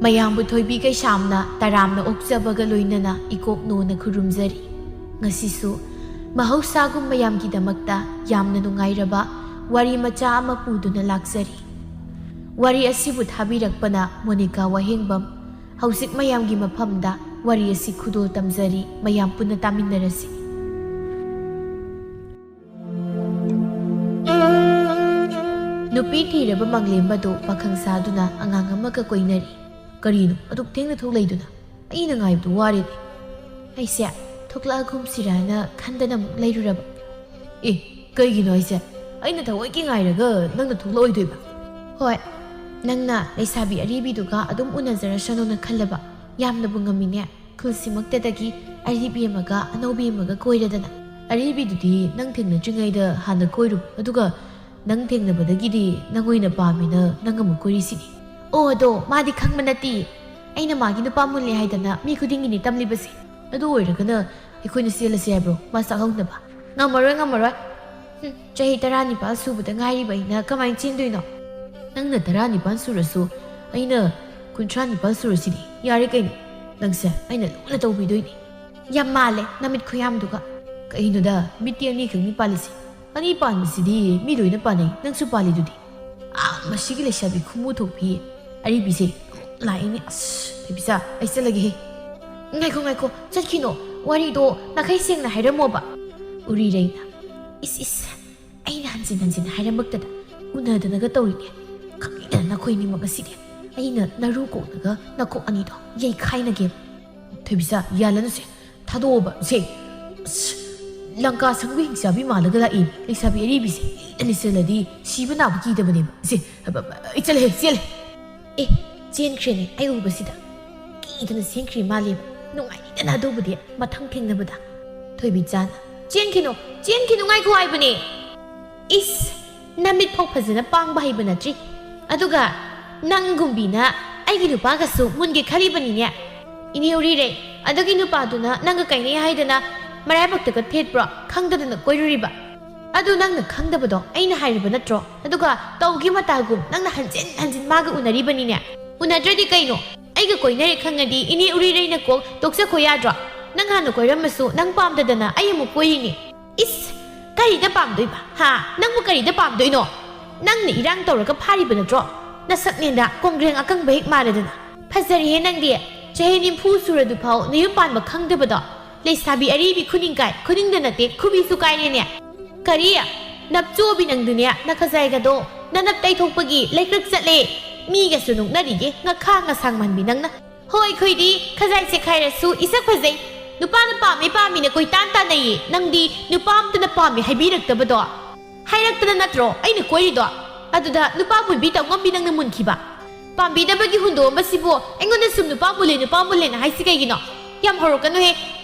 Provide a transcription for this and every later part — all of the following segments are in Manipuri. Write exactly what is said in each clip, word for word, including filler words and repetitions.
ꯃꯌꯥꯝꯕꯨ ꯊꯣꯏꯕꯤ ꯀꯩꯁꯥꯝꯅ ꯇꯔꯥꯝꯅ ꯑꯣꯛꯆꯕꯒ ꯂꯣꯏꯅꯅ ꯏꯀꯣꯛ ꯅꯣꯅ ꯈꯨꯔꯨꯝꯖꯔꯤ꯫ ꯉꯁꯤꯁꯨ ꯃꯍꯧꯁꯥꯒꯨꯝ ꯃꯌꯥꯝꯒꯤꯗꯃꯛꯇ ꯌꯥꯝꯅ ꯅꯨꯡꯉꯥꯏꯔꯕ ꯋꯥꯔꯤ ꯃꯆꯥ ꯑꯃ ꯄꯨꯗꯨꯅ ꯂꯥꯛꯆꯔꯤ꯫ ꯋꯥꯔꯤ ꯑꯁꯤꯕꯨ ꯊꯥꯕꯤꯔꯛꯄꯅ ꯃꯣꯅꯤꯀꯥ ꯋꯥꯍꯦꯡꯕꯝ꯫ ꯍꯧꯖꯤꯛ ꯃꯌꯥꯝꯒꯤ ꯃꯐꯝꯗ ꯋꯥꯔꯤ ꯑꯁꯤ ꯈꯨꯗꯣꯜ ꯇꯝꯖꯔꯤ, ꯃꯌꯥꯝ ꯄꯨꯟꯅ ꯇꯥꯃꯤꯟꯅꯔꯁꯤ꯫ ꯅꯨꯄꯤ ꯊꯤꯔꯕ ꯃꯪꯂꯦꯝꯕꯗꯨ ꯄꯥꯈꯪ ꯁꯥꯗꯨꯅ ꯑꯉꯥꯡ ꯑꯃꯒ ꯀꯣꯏꯅꯔꯤ꯫ ꯀꯔꯤꯅꯣ ꯑꯗꯨꯛ ꯊꯦꯡꯅ ꯊꯣꯛꯂꯛꯏꯗꯨꯅ? ꯑꯩꯅ ꯉꯥꯏꯕꯗꯨ ꯋꯥꯔꯦꯅꯦ꯫ ꯑꯩꯁꯦ ꯊꯣꯛꯂꯛꯑꯒꯨꯝꯁꯤꯔꯅ ꯈꯟꯗꯅ ꯑꯃꯨꯛ ꯂꯩꯔꯨꯔꯕ꯫ ꯑꯦ, ꯀꯩꯒꯤꯅꯣ ꯍꯥꯏꯁꯦ? ꯑꯩꯅ ꯊꯑꯣꯏꯀꯤ ꯉꯥꯏꯔꯒ ꯅꯪꯅ ꯊꯣꯛꯂꯛꯑꯣꯏꯗꯣꯏꯕ? ꯍꯣꯏ, ꯅꯪꯅ ꯂꯩꯁꯥꯕꯤ ꯑꯔꯤꯕꯤꯗꯨꯒ ꯑꯗꯨꯝ ꯎꯅꯖꯔꯁꯅꯨꯅ ꯈꯜꯂꯕ꯫ ꯌꯥꯝꯅꯕꯨ ꯉꯝꯃꯤꯅꯦ꯫ ꯈꯨꯜꯁꯤꯃꯛꯇꯗꯒꯤ ꯑꯔꯤꯕꯤ ꯑꯃꯒ ꯑꯅꯧꯕꯤ ꯑꯃꯒ ꯀꯣꯏꯔꯗꯅ꯫ ꯑꯔꯤꯕꯤꯗꯨꯗꯤ ꯅꯪ ꯊꯦꯡꯅꯗ꯭ꯔꯤꯉꯩꯗ ꯍꯥꯟꯅ ꯀꯣꯏꯔꯨ, ꯑꯗꯨꯒ ꯅꯪ ꯊꯦꯡꯅꯕꯗꯒꯤꯗꯤ ꯅꯪ ꯑꯣꯏꯅ ꯄꯥꯝꯃꯤꯅ ꯅꯪ ꯑꯃꯨꯛ ꯀꯣꯏꯔꯤꯁꯤꯅꯤ꯫ ꯑꯣ, ꯑꯗꯣ ꯃꯥꯗꯤ ꯈꯪꯕ ꯅꯠꯇꯦ꯫ ꯑꯩꯅ ꯃꯥꯒꯤ ꯅꯨꯄꯥ ꯃꯨꯜꯂꯦ ꯍꯥꯏꯗꯅ ꯃꯤ ꯈꯨꯗꯤꯡꯒꯤꯅꯤ ꯇꯝꯂꯤꯕꯁꯦ꯫ ꯑꯗꯨ ꯑꯣꯏꯔꯒꯅ ꯑꯩꯈꯣꯏꯅ ꯆꯦꯜꯂꯁꯤ ꯍꯥꯏꯕ꯭ꯔꯣ, ꯃꯥ ꯆꯥꯛꯍꯧꯅꯕ? ꯉꯝꯃꯔꯣꯏ, ꯉꯝꯃꯔꯣꯏ꯫ ꯍꯨꯝ, ꯆꯍꯤ ꯇꯔꯥꯅꯤꯄꯥꯜ ꯁꯨꯕꯗ ꯉꯥꯏꯔꯤꯕ ꯑꯩꯅ ꯀꯃꯥꯏꯅ ꯆꯦꯟꯗꯣꯏꯅꯣ? ꯅꯪꯅ ꯇꯔꯥꯅꯤꯄꯥꯜ ꯁꯨꯔꯁꯨ ꯑꯩꯅ ꯀꯨꯟꯊ꯭ꯔꯥ ꯅꯤꯄꯥꯜ ꯁꯨꯔꯁꯤꯗꯤ꯫ ꯌꯥꯔꯦ ꯀꯩꯅꯣ, ꯅꯪꯁꯦ ꯑꯩꯅ ꯂꯨꯅ ꯇꯧꯕꯤꯗꯣꯏꯅꯤ꯫ ꯌꯥꯝ ꯃꯥꯜꯂꯦ ꯅꯃꯤꯠ ꯈꯨꯌꯥꯝꯗꯨꯒ꯫ ꯀꯩꯅꯣꯗ, ꯃꯤꯠꯇꯤ ꯑꯅꯤꯈꯛꯅꯤ ꯄꯥꯜꯂꯤꯁꯦ꯫ ꯑꯅꯤ ꯄꯥꯟꯕꯁꯤꯗꯤ ꯃꯤ ꯂꯣꯏꯅ ꯄꯥꯟꯅꯩ, ꯅꯪꯁꯨ ꯄꯥꯜꯂꯤꯗꯨꯗꯤ꯫ ꯑꯥ, ꯃꯁꯤꯒꯤ ꯂꯩꯁꯥꯕꯤ ꯈꯨꯃꯨ ꯊꯣꯛꯄꯤ ꯑꯔꯤꯕꯤꯁꯦ ꯑꯃꯨꯛ ꯂꯥꯛꯏꯅꯦ꯫ ꯑꯁ, ꯊꯣꯏꯕꯤꯆꯥ, ꯑꯩ ꯆꯠꯂꯒꯦꯍꯦ꯫ ꯉꯥꯏꯈꯣ, ꯉꯥꯏꯈꯣ, ꯆꯠꯈꯤꯅꯣ꯫ ꯋꯥꯔꯤꯗꯣ ꯅꯥꯈꯩ ꯁꯦꯡꯅ ꯍꯥꯏꯔꯝꯃꯣꯕ꯫ ꯎꯔꯤꯔꯩꯅ, ꯏꯁ, ꯏꯁ, ꯑꯩꯅ ꯍꯟꯖꯤꯟ ꯍꯟꯖꯤꯟ ꯍꯥꯏꯔꯝꯃꯛꯇꯅ ꯎꯅꯗꯅꯒ ꯇꯧꯔꯤꯅꯦ꯫ ꯈꯪꯉꯤꯗꯅ ꯅꯈꯣꯏ ꯑꯅꯤꯃꯛ ꯉꯁꯤꯗꯤ ꯑꯩꯅ ꯅꯔꯨ ꯀꯣꯛꯅꯒ ꯅꯀꯣꯛ ꯑꯅꯤꯗꯣ ꯌꯩꯈꯥꯏꯅꯒꯦ꯫ ꯊꯣꯏꯕꯤꯆꯥ, ꯌꯥꯜꯂꯅꯨꯁꯦ, ꯊꯥꯗꯣꯛꯑꯣꯕ ꯁꯦ꯫ ꯑꯁ, ꯂꯪꯀꯥ ꯁꯪꯕ ꯍꯤꯡꯆꯥꯕꯤ ꯃꯥꯜꯂꯒ ꯂꯥꯛꯏ ꯂꯩꯁꯥꯕꯤ ꯑꯔꯤꯕꯤꯁꯦ꯫ ꯏꯗ ꯂꯤꯁꯜꯂꯗꯤ ꯁꯤꯕ ꯅꯥꯕ ꯀꯤꯗꯕꯅꯦꯕ ꯁꯦ꯫ ꯑꯕ-, ꯑꯕ-, ꯑꯩ ꯆꯠꯂꯦ, ꯆꯦꯜꯂꯦ꯫ ꯑꯦ, ꯆꯦꯟꯈ꯭ꯔꯦꯅꯦ ꯑꯩ ꯎꯕꯁꯤꯗ꯫ ꯀꯤꯗꯅ ꯆꯦꯟꯈ꯭ꯔꯤ ꯃꯥꯜꯂꯦꯕ꯫ ꯅꯨꯡꯉꯥꯏꯅꯤꯗꯅ ꯑꯗꯨꯕꯨꯗꯤ ꯃꯊꯪ ꯊꯦꯡꯅꯕꯗ꯫ ꯊꯣꯏꯕꯤꯆꯥꯅ, "ꯆꯦꯟꯈꯤꯅꯨ, ꯆꯦꯟꯈꯤꯅꯨ, ꯉꯥꯏꯈꯣ ꯍꯥꯏꯕꯅꯦ꯫ ꯏꯁ, ꯅꯃꯤꯠ ꯐꯥꯎ ꯐꯖꯅ ꯄꯥꯡꯕ ꯍꯩꯕ ꯅꯠꯇ꯭ꯔꯤ꯫ ꯑꯗꯨꯒ ꯅꯪꯒꯨꯝꯕꯤꯅ ꯑꯩꯒꯤ ꯅꯨꯄꯥꯒꯁꯨ ꯃꯨꯟꯒꯦ ꯈꯜꯂꯤꯕꯅꯤꯅꯦ꯫ ꯏꯅꯦ ꯎꯔꯤꯔꯩ, ꯑꯗꯨꯒꯤ ꯅꯨꯄꯥꯗꯨꯅ ꯅꯪꯒ ꯀꯥꯏꯅꯩ ꯍꯥꯏꯗꯅ ꯃꯔꯥꯏꯕꯛꯇꯒ ꯊꯦꯠꯄ꯭ꯔꯣ? ꯈꯪꯗꯗꯅ ꯀꯣꯏꯔꯨꯔꯤꯕ? ꯑꯗꯨ ꯅꯪꯅ ꯈꯪꯗꯕꯗꯣ ꯑꯩꯅ ꯍꯥꯏꯔꯤꯕ ꯅꯠꯇ꯭ꯔꯣ? ꯑꯗꯨꯒ ꯇꯧꯒꯤ ꯃꯇꯥꯒꯨꯝ ꯅꯪꯅ ꯍꯟꯖꯤꯟ ꯍꯟꯖꯤꯟ ꯃꯥꯒ ꯎꯅꯔꯤꯕꯅꯤꯅꯦ꯫ ꯎꯅꯗ꯭ꯔꯗꯤ ꯀꯩꯅꯣ? ꯑꯩꯒ ꯀꯣꯏꯅꯔꯦ ꯈꯪꯉꯗꯤ ꯏꯅꯦ ꯎꯔꯤꯔꯩꯅ ꯀꯣꯛ ꯇꯣꯛꯆꯈꯣ ꯌꯥꯗ꯭ꯔꯣ? ꯅꯪ ꯍꯥꯟꯅ ꯀꯣꯏꯔꯝꯃꯁꯨ ꯅꯪ ꯄꯥꯝꯗꯗꯅ ꯑꯩ ꯑꯃꯨꯛ ꯀꯣꯏꯔꯤꯅꯦ꯫ ꯏꯁ! ꯀꯔꯤꯗ ꯄꯥꯝꯗꯣꯏꯕ? ꯍꯥ? ꯅꯪꯕꯨ ꯀꯔꯤꯗ ꯄꯥꯝꯗꯣꯏꯅꯣ? ꯅꯪꯅ ꯏꯔꯥꯡ ꯇꯧꯔꯒ ꯐꯥꯔꯤꯕ ꯅꯠꯇ꯭ꯔꯣ? ꯅꯁꯛꯅꯦꯅ ꯀꯣꯡꯒ꯭ꯔꯦꯡ ꯑꯀꯪꯕ ꯍꯦꯛ ꯃꯥꯜꯂꯗꯅ꯫ ꯐꯖꯔꯤꯍꯦ ꯅꯪꯗꯤ꯫ ꯆꯍꯤ ꯅꯤꯐꯨ ꯁꯨꯔꯗꯨꯐꯥꯎ ꯅꯌꯨꯝ ꯄꯥꯟꯕ ꯈꯪꯗꯕꯗꯣ꯫ ꯂꯩꯁꯥꯕꯤ ꯑꯔꯤꯕꯤ ꯈꯨꯅꯤꯡ ꯀꯥꯏ, ꯈꯨꯅꯤꯡꯗ ꯅꯠꯇꯦ, ꯈꯨꯕꯤꯁꯨ ꯀꯥꯏꯔꯦꯅꯦ꯫ ꯀꯔꯤ? ꯅꯞꯆꯣꯕꯤ ꯅꯪꯗꯨꯅꯦ, ꯅꯈꯖꯥꯏꯒꯗꯣ ꯅꯅꯞ ꯇꯩꯊꯣꯛꯄꯒꯤ ꯂꯩꯀ꯭ꯔꯛ ꯆꯠꯂꯦ꯫ ꯃꯤꯒꯁꯨ ꯅꯣꯛꯅꯔꯤꯌꯦ, ꯉꯈꯥ ꯉꯁꯥꯡ ꯃꯥꯟꯕꯤ ꯅꯪꯅ꯫ ꯍꯣꯏ, ꯑꯩꯈꯣꯏꯗꯤ ꯈꯖꯥꯏ ꯆꯦꯈꯥꯏꯔꯁꯨ ꯏꯁꯛ ꯐꯖꯩ꯫ ꯅꯨꯄꯥꯅ ꯄꯥꯝꯃꯤ ꯄꯥꯝꯃꯤꯅ ꯀꯣꯏꯇꯥꯟ ꯇꯥꯟꯅꯩꯌꯦ꯫ ꯅꯪꯗꯤ ꯅꯨꯄꯥ ꯑꯝꯇꯅ ꯄꯥꯝꯃꯤ ꯍꯥꯏꯕꯤꯔꯛꯇꯕꯗꯣ꯫ ꯍꯥꯏꯔꯛꯇꯅ ꯅꯠꯇ꯭ꯔꯣ ꯑꯩꯅ ꯀꯣꯏꯔꯤꯗꯣ? ꯑꯗꯨꯗ ꯅꯨꯄꯥ ꯃꯨꯟꯕꯤ ꯇꯧꯉꯝꯕꯤ ꯅꯪꯅ ꯃꯨꯟꯈꯤꯕ꯫ ꯄꯥꯝꯕꯤꯗꯕꯒꯤ ꯍꯨꯟꯗꯣꯛꯑꯝꯕꯁꯤꯕꯨ ꯑꯩꯉꯣꯟꯗ ꯁꯨꯝ ꯅꯨꯄꯥ ꯃꯨꯜꯂꯦ, ꯅꯨꯄꯥ ꯃꯨꯜꯂꯦꯅ ꯍꯥꯏꯁꯤ ꯀꯩꯒꯤꯅꯣ? ꯌꯥꯝ ꯍꯧꯔꯛꯀꯅꯨꯍꯦ꯫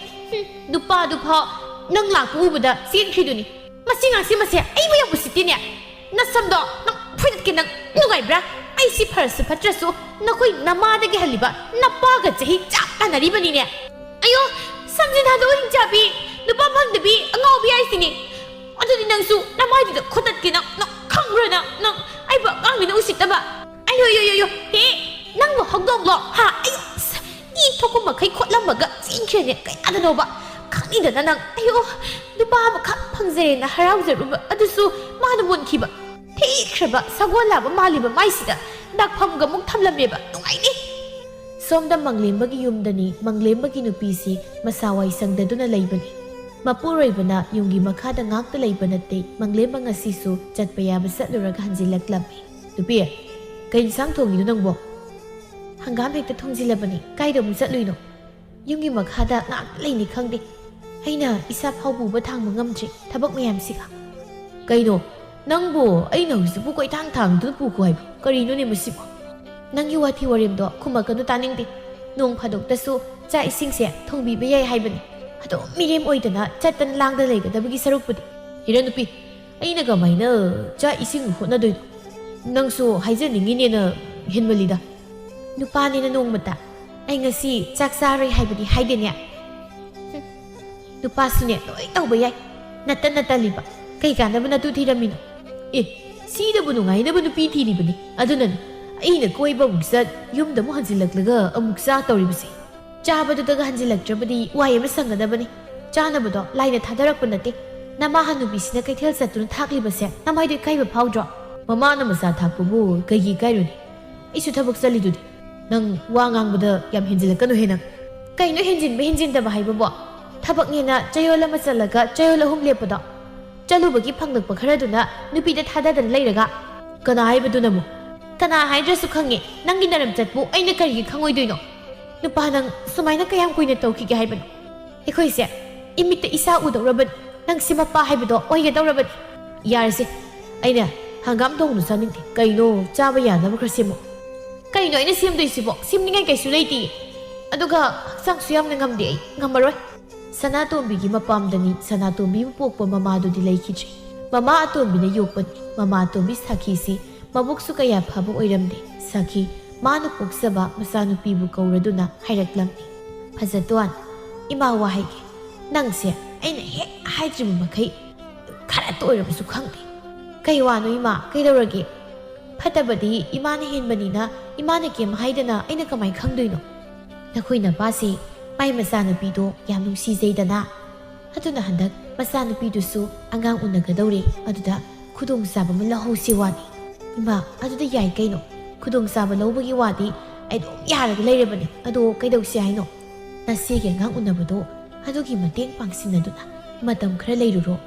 ꯍꯨꯝ, ꯅꯨꯄꯥꯗꯨ ꯐꯥꯎ ꯅꯪ ꯂꯥꯛꯄ ꯎꯕꯗ ꯆꯦꯟꯈ꯭ꯔꯤꯗꯨꯅꯤ꯫ ꯃꯁꯤ ꯉꯥꯡꯁꯤ ꯃꯁꯦ ꯑꯩꯕꯨ ꯌꯥꯝ ꯎꯁꯤꯠꯇꯦꯅꯦ꯫ ꯅꯁꯝꯗꯣ ꯅꯪ ꯐꯣꯏꯗꯠꯀꯦ ꯅꯪ ꯅꯨꯡꯉꯥꯏꯕ꯭ꯔꯥ? ꯑꯩ ꯁꯤ ꯐꯔꯁꯨ ꯐꯠꯇ꯭ꯔꯁꯨ ꯅꯈꯣꯏ ꯅꯃꯥꯗꯒꯤ ꯍꯜꯂꯤꯕ ꯅꯄꯥꯒ ꯆꯍꯤ ꯆꯞ ꯃꯥꯟꯅꯔꯤꯕꯅꯤꯅꯦ꯫ ꯑꯌꯣ, ꯁꯝꯖꯤꯟ ꯊꯥꯗꯣꯛꯎ ꯍꯤꯡꯆꯥꯕꯤ, ꯅꯨꯄꯥ ꯐꯪꯗꯕꯤ ꯑꯉꯥꯎꯕꯤ ꯍꯥꯏꯁꯤꯅꯤ꯫ ꯑꯗꯨꯗꯤ ꯅꯪꯁꯨ ꯅꯃꯥꯏꯗꯨꯗ ꯈꯣꯠꯇꯠꯀꯦ ꯅꯪ, ꯅꯪ ꯈꯪꯕ꯭ꯔꯥ ꯅꯪ? ꯅꯪ ꯑꯩꯕꯨ ꯑꯉꯥꯡꯅꯤꯅ ꯎꯁꯤꯠꯇꯕ꯫ ꯑꯌꯣ, ꯌꯣ, ꯌꯣ, ꯌꯣ, ꯍꯦ, ꯅꯪꯕꯨ ꯍꯧꯗꯣꯡꯂꯣ? ꯍꯥ? ꯑꯩ ꯏ ꯊꯣꯛꯄ ꯃꯈꯩ ꯈꯣꯠꯂꯝꯃꯒ ꯆꯦꯟꯈ꯭ꯔꯦꯅꯦ ꯀꯌꯥꯗꯅꯣꯕ꯫ ꯈꯪꯅꯤꯡꯗꯅ ꯅꯪ, ꯑꯌꯣ, ꯅꯨꯄꯥ ꯑꯃꯈꯛ ꯐꯪꯖꯔꯦꯅ ꯍꯔꯥꯎꯖꯔꯨꯕ ꯑꯗꯨꯁꯨ ꯃꯥꯅ ꯃꯨꯟꯈꯤꯕ꯫ ꯊꯤꯈ꯭ꯔꯕ ꯁꯒꯣꯜ ꯂꯥꯕ ꯃꯥꯜꯂꯤꯕ ꯃꯥꯏꯁꯤꯗ ꯗꯥꯛꯐꯝꯒ ꯑꯃꯨꯛ ꯊꯝꯂꯝꯃꯦꯕ꯫ ꯅꯨꯡꯉꯥꯏꯅꯤ꯫ ꯁꯣꯝꯗ ꯃꯪꯂꯦꯝꯕꯒꯤ ꯌꯨꯝꯗꯅꯤ꯫ ꯃꯪꯂꯦꯝꯕꯒꯤ ꯅꯨꯄꯤꯁꯤ ꯃꯁꯥ ꯋꯥꯏ ꯁꯪꯗꯗꯨꯅ ꯂꯩꯕꯅꯤ꯫ ꯃꯄꯨꯔꯣꯏꯕꯅ ꯌꯨꯝꯒꯤ ꯃꯈꯥꯗ ꯉꯥꯛꯇ ꯂꯩꯕ ꯅꯠꯇꯦ꯫ ꯃꯪꯂꯦꯝꯕ ꯉꯁꯤꯁꯨ ꯆꯠꯄ ꯌꯥꯕ ꯆꯠꯂꯨꯔꯒ ꯍꯟꯖꯤꯜꯂꯛꯂꯝꯃꯤ꯫ "ꯅꯨꯄꯤ, ꯀꯩ ꯏꯟꯁꯥꯡ ꯊꯣꯡꯉꯤꯅꯣ ꯅꯪꯕꯣ?" "ꯍꯪꯒꯥꯝ ꯍꯦꯛꯇ ꯊꯣꯡꯖꯤꯜꯂꯕꯅꯤ꯫ ꯀꯥꯏꯗ ꯑꯃꯨꯛ ꯆꯠꯂꯨꯏꯅꯣ?" "ꯌꯨꯝꯒꯤ ꯃꯈꯥꯗ ꯉꯥꯛꯇ ꯂꯩꯅꯤ ꯈꯪꯗꯦ꯫ ꯑꯩꯅ ꯏꯁꯥ ꯐꯥꯎ ꯄꯨꯕ ꯊꯥꯡꯕ ꯉꯝꯗ꯭ꯔꯤ ꯊꯕꯛ ꯃꯌꯥꯝꯁꯤꯒ꯫" "ꯀꯩꯅꯣ? ꯅꯪꯕꯨ ꯑꯩꯅ ꯍꯧꯖꯤꯛꯄꯨ ꯀꯣꯏꯊꯥꯡ ꯊꯥꯡꯗꯨꯅ ꯄꯨꯈꯣ ꯍꯥꯏꯕ ꯀꯔꯤꯅꯣꯅꯦ ꯃꯁꯤꯕꯨ?" "ꯅꯪꯒꯤ ꯋꯥꯊꯤ ꯋꯥꯔꯦꯝꯗꯣ ꯈꯨꯝꯃꯛꯀꯅꯨ, ꯇꯥꯅꯤꯡꯗꯦ꯫ ꯅꯣꯡ ꯐꯥꯗꯣꯛꯇꯁꯨ ꯆꯥꯛ ꯏꯁꯤꯡꯁꯦ ꯊꯣꯡꯕꯤꯕ ꯌꯥꯏ ꯍꯥꯏꯕꯅꯤ꯫ ꯑꯗꯨꯝ ꯃꯤꯔꯦꯝ ꯑꯣꯏꯗꯅ ꯆꯠꯇꯅ ꯂꯥꯡꯗꯅ ꯂꯩꯒꯗꯕꯒꯤ ꯁꯔꯨꯛꯄꯨꯗꯤ꯫" "ꯍꯦꯔꯥ ꯅꯨꯄꯤ, ꯑꯩꯅ ꯀꯃꯥꯏꯅ ꯆꯥꯛ ꯏꯁꯤꯡ ꯍꯣꯠꯅꯗꯣꯏꯅꯣ? ꯅꯪꯁꯨ ꯍꯥꯏꯖꯅꯤꯡꯉꯤꯅꯦꯅ ꯍꯦꯟꯃꯜꯂꯤꯗ꯫" "ꯅꯨꯄꯥꯅꯤꯅ ꯅꯣꯡꯃꯇ ꯑꯩ ꯉꯁꯤ ꯆꯥꯛ ꯆꯥꯔꯣꯏ ꯍꯥꯏꯕꯗꯤ ꯍꯥꯏꯗꯦꯅꯦ꯫" "ꯍꯨꯝ, ꯅꯨꯄꯥꯁꯨꯅꯦ ꯂꯣꯏ ꯇꯧꯕ ꯌꯥꯏ꯫ ꯅꯠꯇ ꯅꯠꯇꯜꯂꯤꯕ꯫ ꯀꯩ ꯀꯥꯟꯅꯕ ꯅꯠꯇꯨ ꯊꯤꯔꯝꯃꯤꯅꯣ? ꯑꯦ, ꯁꯤꯗꯕꯨ ꯅꯨꯡꯉꯥꯏꯅꯕ ꯅꯨꯄꯤ ꯊꯤꯔꯤꯕꯅꯤ꯫ ꯑꯗꯨꯅꯅꯤ ꯑꯩꯅ ꯀꯣꯏꯕ ꯑꯃꯨꯛ ꯆꯠ, ꯌꯨꯝꯗ ꯑꯃꯨꯛ ꯍꯟꯖꯤꯜꯂꯛꯂꯒ ꯑꯃꯨꯛ ꯆꯥ ꯇꯧꯔꯤꯕꯁꯦ꯫ ꯆꯥꯕꯗꯨꯗꯒ ꯍꯟꯖꯤꯜꯂꯛꯇ꯭ꯔꯕꯗꯤ ꯋꯥꯏ ꯑꯃ ꯁꯪꯒꯗꯕꯅꯤ꯫ ꯆꯥꯅꯕꯗꯣ ꯂꯥꯏꯅ ꯊꯥꯗꯔꯛꯄ ꯅꯠꯇꯦ꯫ ꯅꯃꯥ ꯍꯅꯨꯕꯤꯁꯤꯅ ꯀꯩꯊꯦꯜ ꯆꯠꯇꯨꯅ ꯊꯥꯛꯂꯤꯕꯁꯦ ꯅꯃꯥꯏꯗꯣ ꯏꯀꯥꯏꯕ ꯐꯥꯎꯗ꯭ꯔꯣ? ꯃꯃꯥꯅ ꯃꯆꯥ ꯊꯥꯛꯄꯕꯨ ꯀꯩꯒꯤ ꯏꯀꯥꯏꯔꯨꯅꯤ? ꯑꯩꯁꯨ ꯊꯕꯛ ꯆꯠꯂꯤꯗꯨꯗꯤ꯫ ꯅꯪ ꯋꯥ ꯉꯥꯡꯕꯗ ꯌꯥꯝ ꯍꯦꯟꯖꯤꯜꯂꯛꯀꯅꯨꯍꯦ ꯅꯪ꯫ ꯀꯩꯅꯣ ꯍꯦꯟꯖꯤꯟꯕ ꯍꯦꯟꯖꯤꯟꯗꯕ ꯍꯥꯏꯕꯕꯣ? ꯊꯕꯛꯅꯦꯅ ꯆꯌꯣꯜ ꯑꯃ ꯆꯠꯂꯒ ꯆꯌꯣꯜ ꯑꯍꯨꯝ ꯂꯦꯞꯄꯗꯣ? ꯆꯠꯂꯨꯕꯒꯤ ꯐꯪꯂꯛꯄ ꯈꯔꯗꯨꯅ ꯅꯨꯄꯤꯗ ꯊꯥꯗꯗꯅ ꯂꯩꯔꯒ? ꯀꯅꯥ ꯍꯥꯏꯕꯗꯨꯅꯕꯨ? ꯀꯅꯥ ꯍꯥꯏꯗ꯭ꯔꯁꯨ ꯈꯪꯉꯦ ꯅꯪꯒꯤ ꯅꯔꯝꯆꯠꯄꯨ ꯑꯩꯅ ꯀꯔꯤꯒꯤ ꯈꯪꯉꯣꯏꯗꯣꯏꯅꯣ? ꯅꯨꯄꯥ ꯅꯪ ꯁꯨꯃꯥꯏꯅ ꯀꯌꯥꯝ ꯀꯨꯏꯅ ꯇꯧꯈꯤꯒꯦ ꯍꯥꯏꯕꯅꯣ? ꯑꯩꯈꯣꯏꯁꯦ ꯏꯃꯤꯠꯇ ꯏꯆꯥ ꯎꯗꯧꯔꯕꯅꯤ꯫ ꯅꯪꯁꯦ ꯃꯄꯥ ꯍꯥꯏꯕꯗꯣ ꯑꯣꯏꯒꯗꯧꯔꯕꯅꯤ꯫ ꯌꯥꯔꯁꯦ, ꯑꯩꯅ ꯍꯪꯒꯥꯝ ꯊꯣꯡꯕ ꯆꯥꯅꯤꯡꯗꯦ꯫ ꯀꯩꯅꯣ, ꯆꯥꯕ ꯌꯥꯅꯕ ꯈꯔ ꯁꯦꯝꯃꯣ꯫ ꯀꯩꯅꯣ ꯑꯩꯅ ꯁꯦꯝꯗꯣꯏꯁꯤꯕꯣ? ꯁꯦꯝꯅꯤꯡꯉꯥꯏ ꯀꯩꯁꯨ ꯂꯩꯇꯦ꯫ ꯑꯗꯨꯒ ꯍꯛꯆꯥꯡꯁꯨ ꯌꯥꯝꯅ ꯉꯝꯗꯦ ꯑꯩ, ꯉꯝꯃꯔꯣꯏ꯫ ꯁꯅꯥꯇꯣꯝꯕꯤꯒꯤ ꯃꯄꯥꯝꯗꯅꯤ ꯁꯅꯥꯇꯣꯝꯕꯤꯕꯨ ꯄꯣꯛꯄ ꯃꯃꯥꯗꯨꯗꯤ ꯂꯩꯈꯤꯗ꯭ꯔꯦ꯫ ꯃꯃꯥ ꯑꯇꯣꯝꯕꯤꯅ ꯌꯣꯛꯄꯅꯤ꯫ ꯃꯃꯥ ꯑꯇꯣꯝꯕꯤ ꯁꯥꯈꯤꯁꯤ ꯃꯕꯨꯛꯁꯨ ꯀꯌꯥ ꯐꯕ ꯑꯣꯏꯔꯝꯗꯦ꯫ ꯁꯥꯈꯤ ꯃꯥꯅ ꯄꯣꯛꯆꯕ ꯃꯆꯥꯅꯨꯄꯤꯕꯨ ꯀꯧꯔꯗꯨꯅ ꯍꯥꯏꯔꯛꯂꯝꯃꯤ꯫ ꯐꯖꯇꯣꯟ, ꯏꯃꯥ ꯋꯥ ꯍꯥꯏꯒꯦ꯫ ꯅꯪꯁꯦ ꯑꯩꯅ ꯍꯦꯛ ꯍꯥꯏꯗ꯭ꯔꯤꯕ ꯃꯈꯩ ꯈꯔꯇ ꯑꯣꯏꯔꯕꯁꯨ ꯈꯪꯗꯦ꯫ ꯀꯩ ꯋꯥꯅꯣ ꯏꯃꯥ? ꯀꯩꯗꯧꯔꯒꯦ? ꯐꯠꯇꯕꯗꯤ ꯏꯃꯥꯅ ꯍꯦꯟꯕꯅꯤꯅ ꯏꯃꯥꯅ ꯀꯩꯝ ꯍꯥꯏꯗꯅ ꯑꯩꯅ ꯀꯃꯥꯏ ꯈꯪꯗꯣꯏꯅꯣ? ꯅꯈꯣꯏ ꯅꯄꯥꯁꯦ ꯃꯥꯏ ꯃꯆꯥꯅꯨꯄꯤꯗꯣ ꯌꯥꯝ ꯅꯨꯡꯁꯤꯖꯩꯗꯅ꯫ ꯑꯗꯨꯅ ꯍꯟꯗꯛ ꯃꯆꯥꯅꯨꯄꯤꯗꯨꯁꯨ ꯑꯉꯥꯡ ꯎꯅꯒꯗꯧꯔꯦ, ꯑꯗꯨꯗ ꯈꯨꯗꯣꯡꯆꯥꯕ ꯑꯃ ꯂꯧꯍꯧꯁꯤ ꯋꯥꯅꯤ꯫ ꯏꯃꯥ, ꯑꯗꯨꯗ ꯌꯥꯏ ꯀꯩꯅꯣ꯫ ꯈꯨꯗꯣꯡꯆꯥꯕ ꯂꯧꯕꯒꯤ ꯋꯥꯗꯤ ꯑꯩ ꯑꯗꯨꯝ ꯌꯥꯔꯒ ꯂꯩꯔꯕꯅꯤ꯫ ꯑꯗꯣ ꯀꯩꯗꯧꯁꯤ ꯍꯥꯏꯅꯣ? ꯅꯆꯦꯒꯤ ꯑꯉꯥꯡ ꯎꯅꯕꯗꯣ ꯑꯗꯨꯒꯤ ꯃꯇꯦꯡ ꯄꯥꯡꯁꯤꯟꯅꯗꯨꯅ ꯃꯇꯝ ꯈꯔ ꯂꯩꯔꯨꯔꯣ꯫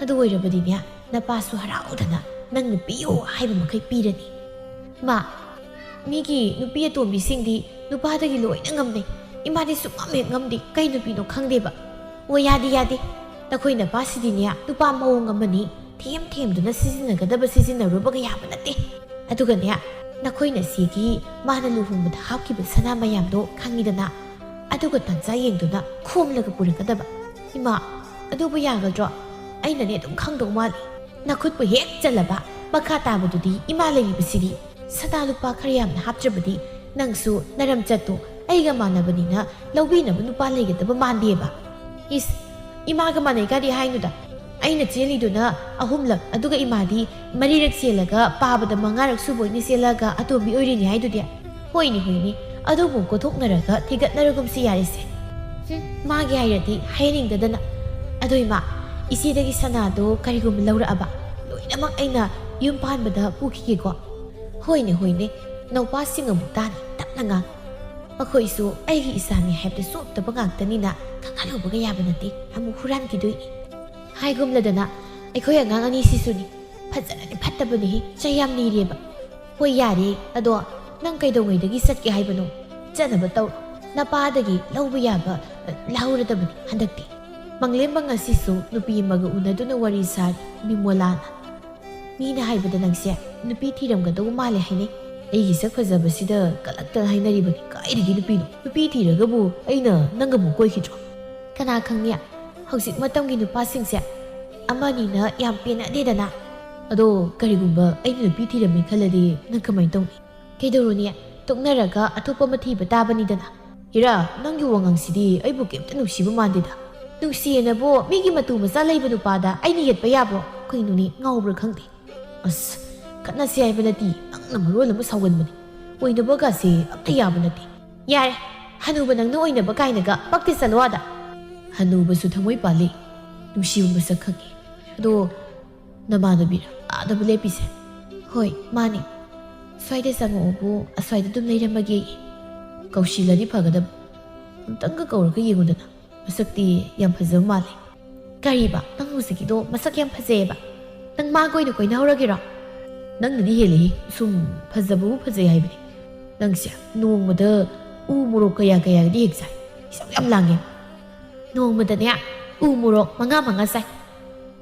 ꯑꯗꯨ ꯑꯣꯏꯔꯕꯗꯤꯅꯦ, ꯅꯄꯥꯁꯨ ꯍꯔꯥꯎꯗꯅ ꯅꯪꯅ ꯄꯤꯌꯨ ꯍꯥꯏꯕ ꯃꯈꯩ ꯄꯤꯔꯅꯤ꯫ ꯏꯃꯥ, ꯃꯤꯒꯤ ꯅꯨꯄꯤ ꯑꯇꯣꯝꯕꯤꯁꯤꯡꯗꯤ ꯅꯨꯄꯥꯗꯒꯤ ꯂꯣꯏꯅ ꯉꯝꯅꯩ꯫ ꯏꯃꯥꯗꯤ ꯁꯨꯡꯉꯝ ꯍꯦꯛ ꯉꯝꯗꯦ꯫ ꯀꯩ ꯅꯨꯄꯤꯅꯣ ꯈꯪꯗꯦꯕ꯫ ꯑꯣ, ꯌꯥꯗꯦ, ꯌꯥꯗꯦ꯫ ꯅꯈꯣꯏ ꯅꯄꯥꯁꯤꯗꯤꯅꯦ, ꯅꯨꯄꯥ ꯃꯑꯣꯡ ꯑꯃꯅꯤ꯫ ꯊꯦꯝ ꯊꯦꯝꯗꯨꯅ ꯁꯤꯖꯤꯟꯅꯒꯗꯕ ꯁꯤꯖꯤꯟꯅꯔꯨꯕꯒ ꯌꯥꯕ ꯅꯠꯇꯦ꯫ ꯑꯗꯨꯒꯅꯦ, ꯅꯈꯣꯏ ꯅꯆꯦꯒꯤ ꯃꯥꯅ ꯂꯨꯍꯣꯡꯕꯗ ꯍꯥꯞꯈꯤꯕ ꯁꯅꯥ ꯃꯌꯥꯝꯗꯣ ꯈꯪꯉꯤꯗꯅ? ꯑꯗꯨꯒ ꯇꯟꯖꯥ ꯌꯦꯡꯗꯨꯅ ꯈꯣꯝꯂꯒ ꯄꯨꯔꯛꯀꯗꯕ꯫ ꯏꯃꯥ, ꯑꯗꯨꯕꯨ ꯌꯥꯒꯗ꯭ꯔꯣ? ꯑꯩꯅꯅꯦ ꯑꯗꯨꯝ ꯈꯪꯗꯧ ꯃꯥꯜꯂꯤ꯫ ꯅꯈꯨꯠꯄꯨ ꯍꯦꯛ ꯆꯜꯂꯕ, ꯃꯈꯥ ꯇꯥꯕꯗꯨꯗꯤ ꯏꯃꯥ ꯂꯩꯔꯤꯕꯁꯤꯗꯤ꯫ ꯁꯅꯥ ꯂꯨꯄꯥ ꯈꯔ ꯌꯥꯝꯅ ꯍꯥꯞꯇ꯭ꯔꯕꯗꯤ ꯅꯪꯁꯨ ꯅꯔꯝꯆꯠꯇꯣ ꯑꯩꯒ ꯃꯥꯟꯅꯕꯅꯤꯅ ꯂꯧꯕꯤꯅꯕ ꯅꯨꯄꯥ ꯂꯩꯒꯗꯕ ꯃꯥꯟꯗꯦꯕ꯫ ꯏꯁ, ꯏꯃꯥꯒ ꯃꯥꯟꯅꯩ ꯀꯥꯗꯤ ꯍꯥꯏꯅꯨꯗ꯫ ꯑꯩꯅ ꯆꯦꯜꯂꯤꯗꯨꯅ ꯑꯍꯨꯝꯂꯛ, ꯑꯗꯨꯒ ꯏꯃꯥꯗꯤ ꯃꯔꯤꯔꯛ ꯆꯦꯜꯂꯒ ꯄꯥꯕꯗ ꯃꯉꯥꯔꯛ ꯁꯨꯕ ꯑꯣꯏꯅ ꯆꯦꯜꯂꯒ ꯑꯇꯣꯝꯕꯤ ꯑꯣꯏꯔꯤꯅꯤ ꯍꯥꯏꯗꯨꯗꯤ꯫ ꯍꯣꯏꯅꯦ, ꯍꯣꯏꯅꯦ, ꯑꯗꯨꯕꯨ ꯀꯣꯊꯣꯛꯅꯔꯒ ꯊꯤꯒꯠꯅꯔꯒꯨꯝꯁꯤ ꯌꯥꯔꯦꯁꯦ꯫ ꯍꯨꯝ, ꯃꯥꯒꯤ ꯍꯥꯏꯔꯗꯤ ꯍꯥꯏꯍꯟꯅꯤꯡꯗꯗꯅ꯫ ꯑꯗꯣ ꯏꯃꯥ, ꯏꯆꯦꯗꯒꯤ ꯁꯅꯥꯗꯣ ꯀꯔꯤꯒꯨꯝꯕ ꯂꯧꯔꯛꯑꯕ, ꯂꯣꯏꯅꯃꯛ ꯑꯩꯅ ꯌꯨꯝ ꯄꯥꯟꯕꯗ ꯄꯨꯈꯤꯒꯦꯀꯣ꯫ ꯍꯣꯏꯅꯦ, ꯍꯣꯏꯅꯦ, ꯅꯧꯄꯥꯁꯤꯡ ꯑꯃꯨꯛ ꯇꯥꯅꯤ, ꯇꯞꯅ ꯉꯥꯡ꯫ ꯃꯈꯣꯏꯁꯨ ꯑꯩꯒꯤ ꯏꯆꯥꯅꯤ ꯍꯥꯏꯕꯗ ꯆꯣꯞꯇꯕ ꯉꯥꯛꯇꯅꯤꯅ ꯈꯪꯍꯜꯂꯨꯕꯒ ꯌꯥꯕ ꯅꯠꯇꯦ, ꯑꯃꯨꯛ ꯍꯨꯔꯥꯟꯈꯤꯗꯣꯏꯅꯤ꯫ ꯍꯥꯏꯒꯨꯝꯂꯗꯅ ꯑꯩꯈꯣꯏ ꯑꯉꯥꯡ ꯑꯅꯤꯁꯤꯁꯨꯅꯤ, ꯐꯖꯅꯗꯤ ꯐꯠꯇꯕꯅꯤꯍꯦ, ꯆꯩ ꯌꯥꯝ ꯅꯤꯔꯦꯕ꯫ ꯍꯣꯏ, ꯌꯥꯔꯦ, ꯑꯗꯣ ꯅꯪ ꯀꯩꯗꯧꯉꯩꯗꯒꯤ ꯆꯠꯀꯦ ꯍꯥꯏꯕꯅꯣ? ꯆꯠꯅꯕ ꯇꯧꯔꯣ꯫ ꯅꯄꯥꯗꯒꯤ ꯂꯧꯕ ꯌꯥꯕ, ꯑ, ꯂꯧꯔꯗꯕꯅꯤ ꯍꯟꯗꯛꯇꯤ꯫ ꯃꯪꯂꯦꯝꯕ ꯉꯁꯤꯁꯨ ꯅꯨꯄꯤ ꯑꯃꯒ ꯎꯅꯗꯨꯅ ꯋꯥꯔꯤ ꯁꯥꯔꯤ ꯕꯤꯃꯣꯂꯥꯅ꯫ ꯃꯤꯅ ꯍꯥꯏꯕꯗ ꯅꯪꯁꯦ ꯅꯨꯄꯤ ꯊꯤꯔꯝꯒꯗꯧꯕ ꯃꯥꯜꯂꯦ ꯍꯥꯏꯅꯩ꯫ ꯑꯩꯒꯤ ꯁꯛ ꯐꯖꯕꯁꯤꯗ ꯀꯂꯛꯇꯅ ꯍꯥꯏꯅꯔꯤꯕꯅꯤ꯫ ꯀꯥꯏꯗꯒꯤ ꯅꯨꯄꯤꯅꯣ? ꯅꯨꯄꯤ ꯊꯤꯔꯒꯕꯨ ꯑꯩꯅ ꯅꯪꯒꯕꯨ ꯀꯣꯏꯈꯤꯗ꯭ꯔꯣ? ꯀꯅꯥ ꯈꯪꯅꯤ? ꯍꯧꯖꯤꯛ ꯃꯇꯝꯒꯤ ꯅꯨꯄꯥꯁꯤꯡꯁꯦ ꯑꯃꯅꯤꯅ ꯌꯥꯝ ꯄꯦꯟꯅꯗꯦꯗꯅ꯫ ꯑꯗꯣ ꯀꯔꯤꯒꯨꯝꯕ ꯑꯩꯅ ꯅꯨꯄꯤ ꯊꯤꯔꯝꯃꯦ ꯈꯜꯂꯗꯤ ꯅꯪ ꯀꯃꯥꯏꯅ ꯇꯧꯅꯤ? ꯀꯩꯗꯧꯔꯨꯅꯤ? ꯇꯣꯛꯅꯔꯒ ꯑꯇꯣꯞꯄ ꯑꯃ ꯊꯤꯕ ꯇꯥꯕꯅꯤꯗꯅ꯫ ꯏꯔꯥ, ꯅꯪꯒꯤ ꯋꯥꯉꯥꯡꯁꯤꯗꯤ ꯑꯩꯕꯨ ꯀꯩꯝꯇ ꯅꯨꯡꯁꯤꯕ ꯃꯥꯟꯗꯦꯗ꯫ ꯅꯨꯡꯁꯤꯌꯦꯅꯕꯨ ꯃꯤꯒꯤ ꯃꯇꯨ ꯃꯆꯥ ꯂꯩꯕ ꯅꯨꯄꯥꯗ ꯑꯩꯅ ꯌꯦꯠꯄ ꯌꯥꯕ꯭ꯔꯣ? ꯀꯩꯅꯣꯅꯦ, ꯉꯥꯎꯕ꯭ꯔꯥ ꯈꯪꯗꯦ꯫ ꯑꯁ, ꯈꯠꯅꯁꯦ ꯍꯥꯏꯕ ꯅꯠꯇꯦ, ꯅꯪꯅ ꯃꯔꯣꯜ ꯑꯃ ꯁꯥꯎꯒꯟꯕꯅꯦ꯫ ꯑꯣꯏꯅꯕꯒꯥꯁꯦ ꯑꯝꯇ ꯌꯥꯕ ꯅꯠꯇꯦ꯫ ꯌꯥꯔꯦ, ꯍꯅꯨꯕ ꯅꯪꯅ ꯑꯣꯏꯅꯕ ꯀꯥꯏꯅꯒ ꯄꯛꯇꯦ, ꯆꯠꯂꯣ ꯑꯥꯗ꯫ ꯍꯅꯨꯕꯁꯨ ꯊꯃꯣꯏ ꯄꯥꯜꯂꯤ, ꯅꯨꯡꯁꯤꯕ ꯃꯁꯛ ꯈꯪꯉꯤ꯫ ꯑꯗꯣ ꯅꯃꯥꯟꯅꯕꯤꯔ ꯑꯥꯗꯕꯨ ꯂꯦꯞꯄꯤꯁꯦ? ꯍꯣꯏ, ꯃꯥꯅꯤ꯫ ꯁ꯭ꯋꯥꯏꯗ ꯆꯪꯉꯛꯑꯣꯕꯨ ꯑꯁ꯭ꯋꯥꯏꯗ ꯑꯗꯨꯝ ꯂꯩꯔꯝꯃꯒꯦ꯫ ꯀꯧꯁꯤꯜꯂꯗꯤ ꯐꯒꯗꯕ꯫ ꯑꯝꯇꯪꯒ ꯀꯧꯔꯒ ꯌꯦꯡꯉꯨꯗꯅ꯫ ꯃꯁꯛꯇꯤ ꯌꯥꯝ ꯐꯖꯕ ꯃꯥꯜꯂꯦ꯫ ꯀꯔꯤꯕ? ꯅꯪ ꯍꯧꯖꯤꯛꯀꯤꯗꯣ ꯃꯁꯛ ꯌꯥꯝ ꯐꯖꯩꯌꯦꯕ? ꯅꯪ ꯃꯥꯒ ꯑꯣꯏꯅ ꯀꯣꯏꯅꯍꯧꯔꯒꯦꯔꯣ? ꯅꯪꯅꯗꯤ ꯍꯦꯜꯂꯤ꯫ ꯁꯨꯝ ꯐꯖꯕꯕꯨ ꯐꯖꯩ ꯍꯥꯏꯕꯅꯤ꯫ ꯅꯪꯁꯦ ꯅꯣꯡꯃꯗ ꯎ ꯃꯣꯔꯣꯛ ꯀꯌꯥ ꯀꯌꯥꯒꯗꯤ ꯍꯦꯛ ꯆꯥꯏ? ꯏꯁꯧ ꯌꯥꯝ ꯂꯥꯡꯉꯦ꯫ ꯅꯣꯡꯃꯗꯅꯦ ꯎ ꯃꯣꯔꯣꯛ ꯃꯉꯥ ꯃꯉꯥ ꯆꯥꯏ꯫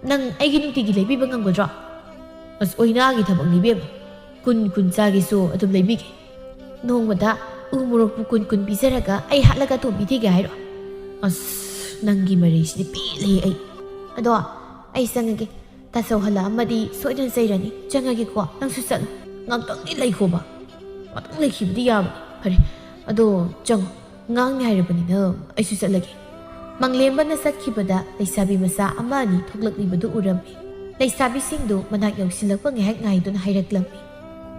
ꯅꯪ ꯑꯩꯒꯤ ꯅꯨꯡꯇꯤꯒꯤ ꯂꯩꯕꯤꯕ ꯉꯝꯒꯗ꯭ꯔꯣ? ꯑꯁ, ꯑꯣꯏꯅꯥꯒꯤ ꯊꯕꯛꯅꯤ ꯏꯕꯦꯝꯃ꯫ ꯀꯨꯟ ꯀꯨꯟ ꯆꯥꯒꯦꯁꯨ ꯑꯗꯨꯝ ꯂꯩꯕꯤꯒꯦ꯫ ꯅꯣꯡꯃꯗ ꯎ ꯃꯣꯔꯣꯛꯄꯨ ꯀꯨꯟ ꯀꯨꯟ ꯄꯤꯖꯔꯒ ꯑꯩ ꯍꯥꯠꯂꯒ ꯇꯣꯝꯕꯤ ꯊꯤꯒꯦ ꯍꯥꯏꯔꯣ? ꯑꯁ, ꯅꯪꯒꯤ ꯃꯔꯩꯁꯤꯗꯤ ꯄꯦꯜꯂꯦꯍꯦ ꯑꯩ꯫ ꯑꯗꯣ ꯑꯩ ꯆꯪꯉꯒꯦ꯫ ꯇꯥꯆꯧ ꯍꯜꯂꯛꯑꯝꯃꯗꯤ ꯁꯣꯏꯗꯅ ꯆꯩꯔꯅꯤ꯫ ꯆꯪꯉꯒꯦꯀꯣ, ꯅꯪꯁꯨ ꯆꯠꯂꯨ꯫ ꯉꯥꯛꯇꯪꯗꯤ ꯂꯩꯈꯣꯕ꯫ ꯉꯥꯛꯇꯪ ꯂꯩꯈꯤꯕꯗꯤ ꯌꯥꯕꯅꯤ꯫ ꯐꯔꯦ, ꯑꯗꯣ ꯆꯪꯉꯣ꯫ ꯉꯥꯡꯅꯤ ꯍꯥꯏꯔꯕꯅꯤꯅ ꯑꯩꯁꯨ ꯆꯠꯂꯒꯦ꯫ ꯃꯪꯂꯦꯝꯕꯅ ꯆꯠꯈꯤꯕꯗ ꯂꯩꯁꯥꯕꯤ ꯃꯆꯥ ꯑꯃ ꯑꯅꯤ ꯊꯣꯛꯂꯛꯂꯤꯕꯗꯨ ꯎꯔꯝꯃꯤ꯫ ꯂꯩꯁꯥꯕꯤꯁꯤꯡꯗꯨ ꯃꯅꯥꯛ ꯌꯧꯁꯤꯜꯂꯛꯄ ꯉꯥꯏꯍꯥꯛ ꯉꯥꯏꯗꯨꯅ ꯍꯥꯏꯔꯛꯂꯝꯃꯤ꯫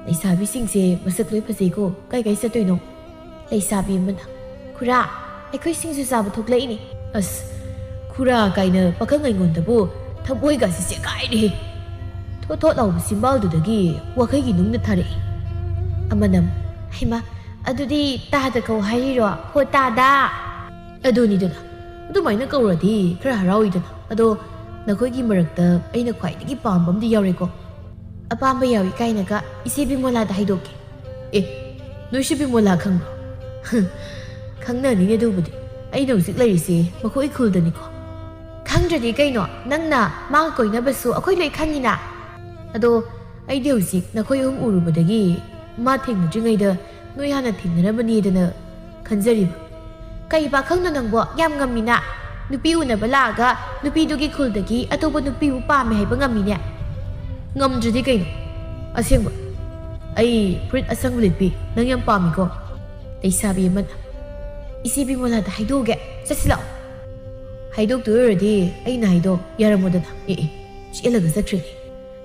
"ꯂꯩꯁꯥꯕꯤꯁꯤꯡꯁꯦ ꯃꯁꯛ ꯂꯣꯏ ꯐꯖꯩꯀꯣ, ꯀꯥꯏ ꯀꯥꯏ ꯆꯠꯇꯣꯏꯅꯣ?" ꯂꯩꯁꯥꯕꯤ ꯑꯃꯅ, "ꯈꯨꯔꯥ, ꯑꯩꯈꯣꯏ ꯁꯤꯡꯖꯨ ꯆꯥꯕ ꯊꯣꯛꯂꯛꯏꯅꯦ꯫" "ꯑꯁ, ꯈꯨꯔꯥ ꯀꯥꯏꯅ ꯄꯥꯈꯪ ꯑꯩꯉꯣꯟꯗꯕꯨ ꯊꯃꯣꯏꯒꯁꯤ ꯆꯦꯈꯥꯏꯔꯦꯍꯦ꯫ ꯊꯣꯠ ꯊꯣꯠ ꯂꯥꯎꯕ ꯆꯤꯝꯕꯥꯜꯗꯨꯗꯒꯤ ꯋꯥꯈꯩꯒꯤ ꯅꯨꯡꯅ ꯊꯥꯔꯛꯏ꯫" ꯑꯃꯅ, "ꯍꯩꯃꯥ, ꯑꯗꯨꯗꯤ ꯇꯥꯗ ꯀꯧ ꯍꯥꯏꯔꯤꯔꯣ? ꯍꯣ ꯇꯥꯗ!" ꯑꯗꯨꯅꯤꯗꯅ, ꯑꯗꯨꯃꯥꯏꯅ ꯀꯧꯔꯗꯤ ꯈꯔ ꯍꯔꯥꯎꯏꯗꯅ꯫ ꯑꯗꯣ ꯅꯈꯣꯏꯒꯤ ꯃꯔꯛꯇ ꯑꯩꯅ ꯈ꯭ꯋꯥꯏꯗꯒꯤ ꯄꯥꯝꯕ ꯑꯃꯗꯤ ꯌꯥꯎꯔꯦꯀꯣ꯫ "ꯑꯄꯥꯝꯕ ꯌꯥꯎꯏ" ꯀꯥꯏꯅꯒ ꯏꯆꯦ ꯕꯤꯃꯣꯂꯥꯗ ꯍꯥꯏꯗꯣꯛꯀꯦ꯫ "ꯑꯦ, ꯅꯣꯏꯁꯨ ꯕꯤꯃꯣꯂꯥ ꯈꯪꯕ꯭ꯔꯣ?" "ꯈꯪꯅꯅꯤꯅꯦ ꯑꯗꯨꯕꯨꯗꯤ꯫ ꯑꯩꯅ ꯍꯧꯖꯤꯛ ꯂꯩꯔꯤꯁꯦ ꯃꯈꯣꯏ ꯈꯨꯜꯗꯅꯤꯀꯣ꯫" "ꯈꯪꯗ꯭ꯔꯗꯤ ꯀꯩꯅꯣ? ꯅꯪꯅ ꯃꯥꯒ ꯀꯣꯏꯅꯕꯁꯨ ꯑꯩꯈꯣꯏ ꯂꯣꯏ ꯈꯪꯉꯤꯅ꯫" "ꯑꯗꯣ ꯑꯩꯗꯤ ꯍꯧꯖꯤꯛ ꯅꯈꯣꯏ ꯑꯍꯨꯝ ꯎꯔꯨꯕꯗꯒꯤ ꯃꯥ ꯊꯦꯡꯅꯗ꯭ꯔꯤꯉꯩꯗ ꯅꯣꯏ ꯍꯥꯟꯅ ꯊꯦꯡꯅꯔꯝꯃꯅꯤꯗꯅ ꯈꯟꯖꯔꯤꯕ꯫" "ꯀꯩ ꯄꯥꯈꯪꯅꯣ ꯅꯪꯕꯣ? ꯌꯥꯝ ꯉꯝꯃꯤꯅ꯫ ꯅꯨꯄꯤ ꯎꯅꯕ ꯂꯥꯛꯑꯒ ꯅꯨꯄꯤꯗꯨꯒꯤ ꯈꯨꯜꯗꯒꯤ ꯑꯇꯣꯞꯄ ꯅꯨꯄꯤꯕꯨ ꯄꯥꯝꯃꯦ ꯍꯥꯏꯕ ꯉꯝꯃꯤꯅꯦ꯫" "ꯉꯝꯗ꯭ꯔꯗꯤ ꯀꯩꯅꯣ? ꯑꯁꯦꯡꯕ꯫ ꯑꯩ ꯐꯨꯔꯤꯠ ꯑꯁꯪꯕ ꯂꯤꯠꯄꯤ ꯅꯪ ꯌꯥꯝ ꯄꯥꯝꯃꯤꯀꯣ꯫" ꯂꯩꯁꯥꯕꯤ ꯑꯃꯅ, "ꯏꯆꯦ ꯕꯤꯃꯣꯂꯥꯗ ꯍꯥꯏꯗꯣꯛꯎꯒꯦ꯫ ꯆꯠꯁꯤ ꯂꯥꯛꯑꯣ꯫" "ꯍꯥꯏꯗꯣꯛꯇꯣꯏ ꯑꯣꯏꯔꯗꯤ ꯑꯩꯅ ꯍꯥꯏꯗꯣ ꯌꯥꯔꯝꯃꯣꯗꯅ꯫" "ꯑꯦ ꯑꯦ, ꯆꯦꯜꯂꯒ ꯆꯠꯈ꯭ꯔꯤꯅꯤ꯫"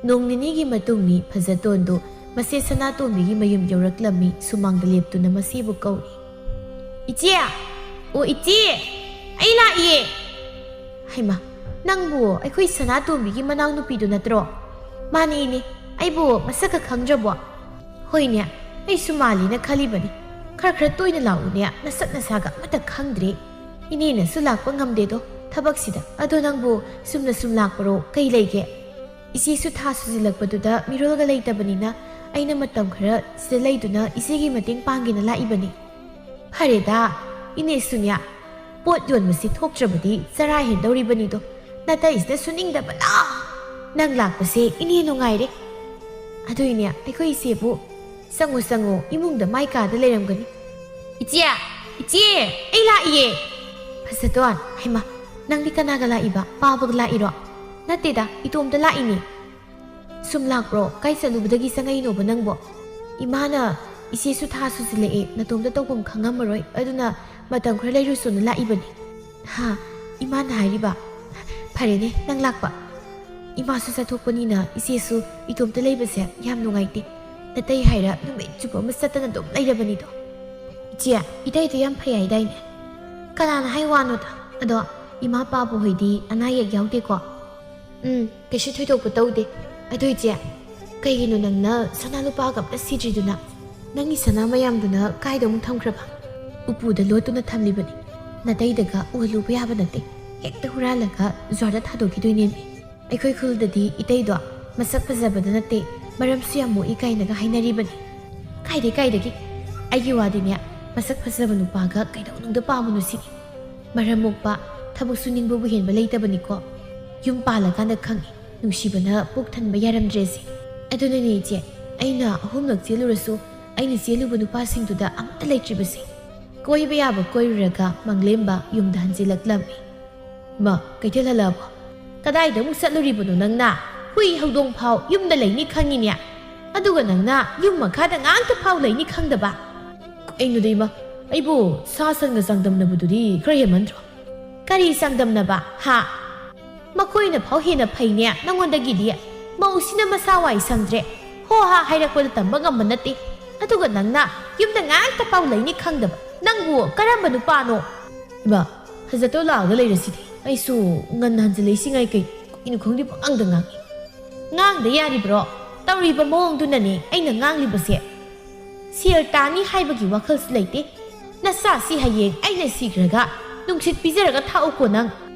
ꯅꯣꯡ ꯅꯤꯅꯤꯒꯤ ꯃꯇꯨꯡꯅꯤ꯫ ꯐꯖꯇꯣꯟꯗꯨ ꯃꯆꯦ ꯁꯅꯥꯇꯣꯝꯕꯤꯒꯤ ꯃꯌꯨꯝ ꯌꯧꯔꯛꯂꯝꯃꯤ꯫ ꯁꯨꯃꯥꯡꯗ ꯂꯦꯞꯇꯨꯅ ꯃꯆꯦꯕꯨ ꯀꯧꯔꯤ꯫ "ꯏꯆꯦ! ꯑꯣ ꯏꯆꯦ! ꯑꯩ ꯂꯥꯛꯏꯌꯦ!" "ꯍꯩꯃꯥ, ꯅꯪꯕꯨ ꯑꯩꯈꯣꯏ ꯁꯅꯥꯇꯣꯝꯕꯤꯒꯤ ꯃꯅꯥꯎꯅꯨꯄꯤꯗꯨ ꯅꯠꯇ꯭ꯔꯣ?" "ꯃꯥꯅꯦ ꯏꯅꯦ꯫ ꯑꯩꯕꯨ ꯃꯁꯛꯀ ꯈꯪꯗ꯭ꯔꯕꯣ?" "ꯍꯣꯏꯅꯦ, ꯑꯩꯁꯨ ꯃꯥꯜꯂꯦꯅ ꯈꯜꯂꯤꯕꯅꯤ꯫ ꯈꯔ ꯈꯔ ꯇꯣꯏꯅ ꯂꯥꯛꯎꯅꯦ, ꯅꯁꯛ ꯅꯁꯥꯒ ꯑꯃꯠꯇ ꯈꯪꯗ꯭ꯔꯦ꯫ ꯏꯅꯦꯅꯁꯨ ꯂꯥꯛꯄ ꯉꯝꯗꯦꯗꯣ ꯊꯕꯛꯁꯤꯗ꯫ ꯑꯗꯣ ꯅꯪꯕꯨ ꯆꯨꯝꯅ ꯁꯨꯝ ꯂꯥꯛꯄꯔꯣ? ꯀꯩ ꯂꯩꯒꯦ?" "ꯏꯆꯦꯁꯨ ꯊꯥ ꯁꯨꯖꯤꯜꯂꯛꯄꯗꯨꯗ ꯃꯤꯔꯣꯜꯒ ꯂꯩꯇꯕꯅꯤꯅ ꯑꯩꯅ ꯃꯇꯝ ꯈꯔ ꯁꯤꯗ ꯂꯩꯗꯨꯅ ꯏꯆꯦꯒꯤ ꯃꯇꯦꯡ ꯄꯥꯡꯒꯦꯅ ꯂꯥꯛꯏꯕꯅꯤ꯫" "ꯐꯔꯦꯗ, ꯏꯅꯦꯁꯨꯅꯦ, ꯄꯣꯠ ꯌꯣꯟꯕꯁꯤ ꯊꯣꯛꯇ꯭ꯔꯕꯗꯤ ꯆꯔꯥ ꯍꯦꯟꯗꯧꯔꯤꯕꯅꯤꯗꯣ꯫ ꯅꯥꯇꯩꯁꯤꯗ ꯁꯨꯅꯤꯡꯗꯕꯅ! ꯅꯪ ꯂꯥꯛꯄꯁꯦ ꯏꯅꯦ ꯅꯨꯡꯉꯥꯏꯔꯦ꯫ ꯑꯗꯨꯏꯅꯦ ꯑꯩꯈꯣꯏ ꯏꯆꯦꯕꯨ ꯆꯪꯉꯨ ꯆꯪꯉꯨ, ꯏꯃꯨꯡꯗ ꯃꯥꯏ ꯀꯥꯗ ꯂꯩꯔꯝꯒꯅꯤ꯫" "ꯏꯆꯦ! ꯏꯆꯦ! ꯑꯩ ꯂꯥꯛꯏꯌꯦ!" "ꯐꯖꯗꯣꯟ, ꯍꯩꯃꯥ, ꯅꯪꯗꯤ ꯀꯅꯥꯒ ꯂꯥꯛꯏꯕ? ꯄꯥꯕꯒ ꯂꯥꯛꯏꯔꯣ?" "ꯅꯠꯇꯦꯗ, ꯏꯇꯣꯝꯇ ꯂꯥꯛꯏꯅꯦ꯫" "ꯁꯨꯝ ꯂꯥꯛꯄ꯭ꯔꯣ? ꯀꯥꯏ ꯆꯠꯂꯨꯕꯗꯒꯤ ꯆꯪꯉꯛꯏꯅꯣꯕ ꯅꯪꯕꯣ?" "ꯏꯃꯥꯅ ꯏꯆꯦꯁꯨ ꯊꯥ ꯁꯨꯖꯤꯜꯂꯛꯑꯦ, ꯅꯇꯣꯝꯇ ꯇꯧꯐꯝ ꯈꯪꯉꯝꯃꯔꯣꯏ, ꯑꯗꯨꯅ ꯃꯇꯝ ꯈꯔ ꯂꯩꯔꯨꯁꯣꯅ ꯂꯥꯛꯏꯕꯅꯤ꯫" ꯍꯥ? ꯏꯃꯥꯅ ꯍꯥꯏꯔꯤꯕ? ꯐꯔꯦꯅꯦ, ꯅꯪ ꯂꯥꯛꯄ꯫ ꯏꯃꯥꯁꯨ ꯆꯠꯊꯣꯛꯄꯅꯤꯅ ꯏꯆꯦꯁꯨ ꯏꯇꯣꯝꯇ ꯂꯩꯕꯁꯦ ꯌꯥꯝ ꯅꯨꯡꯉꯥꯏꯇꯦ꯫ ꯅꯇꯩ ꯍꯥꯏꯔ ꯅꯨꯃꯤꯠ ꯆꯨꯞꯄ ꯑꯃ ꯆꯠꯇꯅ ꯑꯗꯨꯝ ꯂꯩꯔꯕꯅꯤꯗꯣ꯫ ꯏꯆꯦ, ꯏꯇꯩꯗꯣ ꯌꯥꯝ ꯐꯩ ꯍꯥꯏꯗꯥꯏꯅꯦ? ꯀꯅꯥꯅ ꯍꯥꯏ ꯋꯥꯅꯣꯗ? ꯑꯗꯣ ꯏꯃꯥ ꯄꯥꯕꯨ ꯍꯣꯏꯗꯤ ꯑꯅꯥ ꯑꯌꯦꯛ ꯌꯥꯎꯗꯦꯀꯣ? ꯎꯝ, ꯀꯩꯁꯨ ꯊꯣꯏꯗꯣꯛꯄ ꯇꯧꯗꯦ꯫ ꯑꯗꯣ ꯏꯆꯦ, ꯀꯩꯒꯤꯅꯣ ꯅꯪꯅ ꯁꯅꯥ ꯂꯨꯄꯥꯒ ꯑꯝꯇ ꯁꯤꯗ꯭ꯔꯤꯗꯨꯅ? ꯅꯪꯒꯤ ꯁꯅꯥ ꯃꯌꯥꯝꯗꯨꯅ ꯀꯥꯏꯗ ꯑꯃꯨꯛ ꯊꯝꯈ꯭ꯔꯕ? ꯎꯄꯨꯗ ꯂꯣꯠꯇꯨꯅ ꯊꯝꯂꯤꯕꯅꯤ꯫ ꯅꯇꯩꯗꯒ ꯎꯍꯜꯂꯨꯕ ꯌꯥꯕ ꯅꯠꯇꯦ꯫ ꯍꯦꯛꯇ ꯍꯨꯔꯥꯜꯂꯒ ꯖ꯭ꯋꯥꯔꯗ ꯊꯥꯗꯣꯛꯈꯤꯗꯣꯏꯅꯦꯃꯤ꯫ ꯑꯩꯈꯣꯏ ꯈꯨꯜꯗꯗꯤ ꯏꯇꯩꯗꯣ ꯃꯁꯛ ꯐꯖꯕꯗ ꯅꯠꯇꯦ, ꯃꯔꯝꯁꯨ ꯌꯥꯝ ꯃꯣꯛꯏ ꯀꯥꯏꯅꯒ ꯍꯥꯏꯅꯔꯤꯕꯅꯤ꯫ ꯀꯥꯏꯗꯦ, ꯀꯥꯏꯗꯒꯤ꯫ ꯑꯩꯒꯤ ꯋꯥꯗꯤꯅꯦ, ꯃꯁꯛ ꯐꯖꯕ ꯅꯨꯄꯥꯒ ꯀꯩꯗꯧꯅꯨꯡꯗ ꯄꯥꯝꯃꯨꯅꯨ ꯁꯤꯅꯤ꯫ ꯃꯔꯝ ꯃꯣꯛꯄ, ꯊꯕꯛ ꯁꯨꯅꯤꯡꯕꯕꯨ ꯍꯦꯟꯕ ꯂꯩꯇꯕꯅꯤꯀꯣ꯫ ꯌꯨꯝ ꯄꯥꯜꯂꯀꯥꯟꯗ ꯈꯪꯉꯤ, ꯅꯨꯡꯁꯤꯕꯅ ꯄꯨꯛ ꯊꯟꯕ ꯌꯥꯔꯝꯗ꯭ꯔꯦꯁꯦ꯫ ꯑꯗꯨꯅꯅꯦ ꯏꯆꯦ, ꯑꯩꯅ ꯑꯍꯨꯝꯂꯛ ꯆꯦꯜꯂꯨꯔꯁꯨ ꯑꯩꯅ ꯆꯦꯜꯂꯨꯕ ꯅꯨꯄꯥꯁꯤꯡꯗꯨꯗ ꯑꯃꯠꯇ ꯂꯩꯇ꯭ꯔꯤꯕꯁꯦ꯫ ꯀꯣꯏꯕ ꯌꯥꯕ ꯀꯣꯏꯔꯨꯔꯒ ꯃꯪꯂꯦꯝꯕ ꯌꯨꯝꯗ ꯍꯟꯖꯤꯜꯂꯛꯂꯝꯃꯤ꯫ ꯃꯥ, ꯀꯩꯊꯦꯜ ꯍꯜꯂꯛꯑꯕꯣ? ꯀꯗꯥꯏꯗ ꯑꯃꯨꯛ ꯆꯠꯂꯨꯔꯤꯕꯅꯣ ꯅꯪꯅ? ꯍꯨꯏ ꯍꯧꯗꯣꯡ ꯐꯥꯎ ꯌꯨꯝꯗ ꯂꯩꯅꯤ ꯈꯪꯉꯤꯅꯦ꯫ ꯑꯗꯨꯒ ꯅꯪꯅ ꯌꯨꯝ ꯃꯈꯥꯗ ꯉꯥꯛꯇ ꯐꯥꯎ ꯂꯩꯅꯤ ꯈꯪꯗꯕ? ꯀꯩꯅꯣꯗ ꯏꯃꯥ, ꯑꯩꯕꯨ ꯁꯥ ꯁꯟꯒ ꯆꯥꯡꯗꯝꯅꯕꯗꯨꯗꯤ ꯈꯔ ꯍꯦꯟꯃꯟꯗ꯭ꯔꯣ? ꯀꯔꯤ ꯆꯥꯡꯗꯝꯅꯕ, ꯍꯥ? ꯃꯈꯣꯏꯅ ꯐꯥꯎ ꯍꯦꯟꯅ ꯐꯩꯅꯦ ꯅꯉꯣꯟꯗꯒꯤꯗꯤ꯫ ꯃꯧꯁꯤꯅ ꯃꯁꯥ ꯋꯥꯏ ꯁꯪꯗ꯭ꯔꯦ, ꯍꯣ ꯍꯥ ꯍꯥꯏꯔꯛꯄꯗ ꯇꯝꯕ ꯉꯝꯕ ꯅꯠꯇꯦ꯫ ꯑꯗꯨꯒ ꯅꯪꯅ ꯌꯨꯝꯗ ꯉꯥꯛꯇ ꯐꯥꯎ ꯂꯩꯅꯤ ꯈꯪꯗꯕ꯫ ꯅꯪꯕꯨ ꯀꯔꯝꯕ ꯅꯨꯄꯥꯅꯣ? ꯏꯃꯥ, ꯐꯖꯇꯣ ꯂꯥꯛꯑꯒ ꯂꯩꯔꯁꯤꯗꯤ꯫ ꯑꯩꯁꯨ ꯉꯟꯅ ꯍꯟꯖꯤꯜꯂꯛꯏꯁꯤ ꯉꯥꯏ ꯀꯩ? ꯀꯩꯅꯣ ꯈꯪꯗꯦ, ꯄꯉꯥꯡꯗ ꯉꯥꯡꯉꯤ꯫ ꯉꯥꯡꯗ ꯌꯥꯔꯤꯕ꯭ꯔꯣ? ꯇꯧꯔꯤꯕ ꯃꯑꯣꯡꯗꯨꯅꯅꯦ ꯑꯩꯅ ꯉꯥꯡꯂꯤꯕꯁꯦ꯫ ꯁꯦꯜ ꯇꯥꯅꯤ ꯍꯥꯏꯕꯒꯤ ꯋꯥꯈꯜꯁꯨ ꯂꯩꯇꯦ꯫ ꯅꯆꯥꯁꯤ ꯍꯌꯦꯡ ꯑꯩꯅ ꯁꯤꯈ꯭ꯔꯒ ꯅꯨꯡꯁꯤꯠ ꯄꯤꯖꯔꯒ ꯊꯥꯛꯎꯀꯣ ꯅꯪ꯫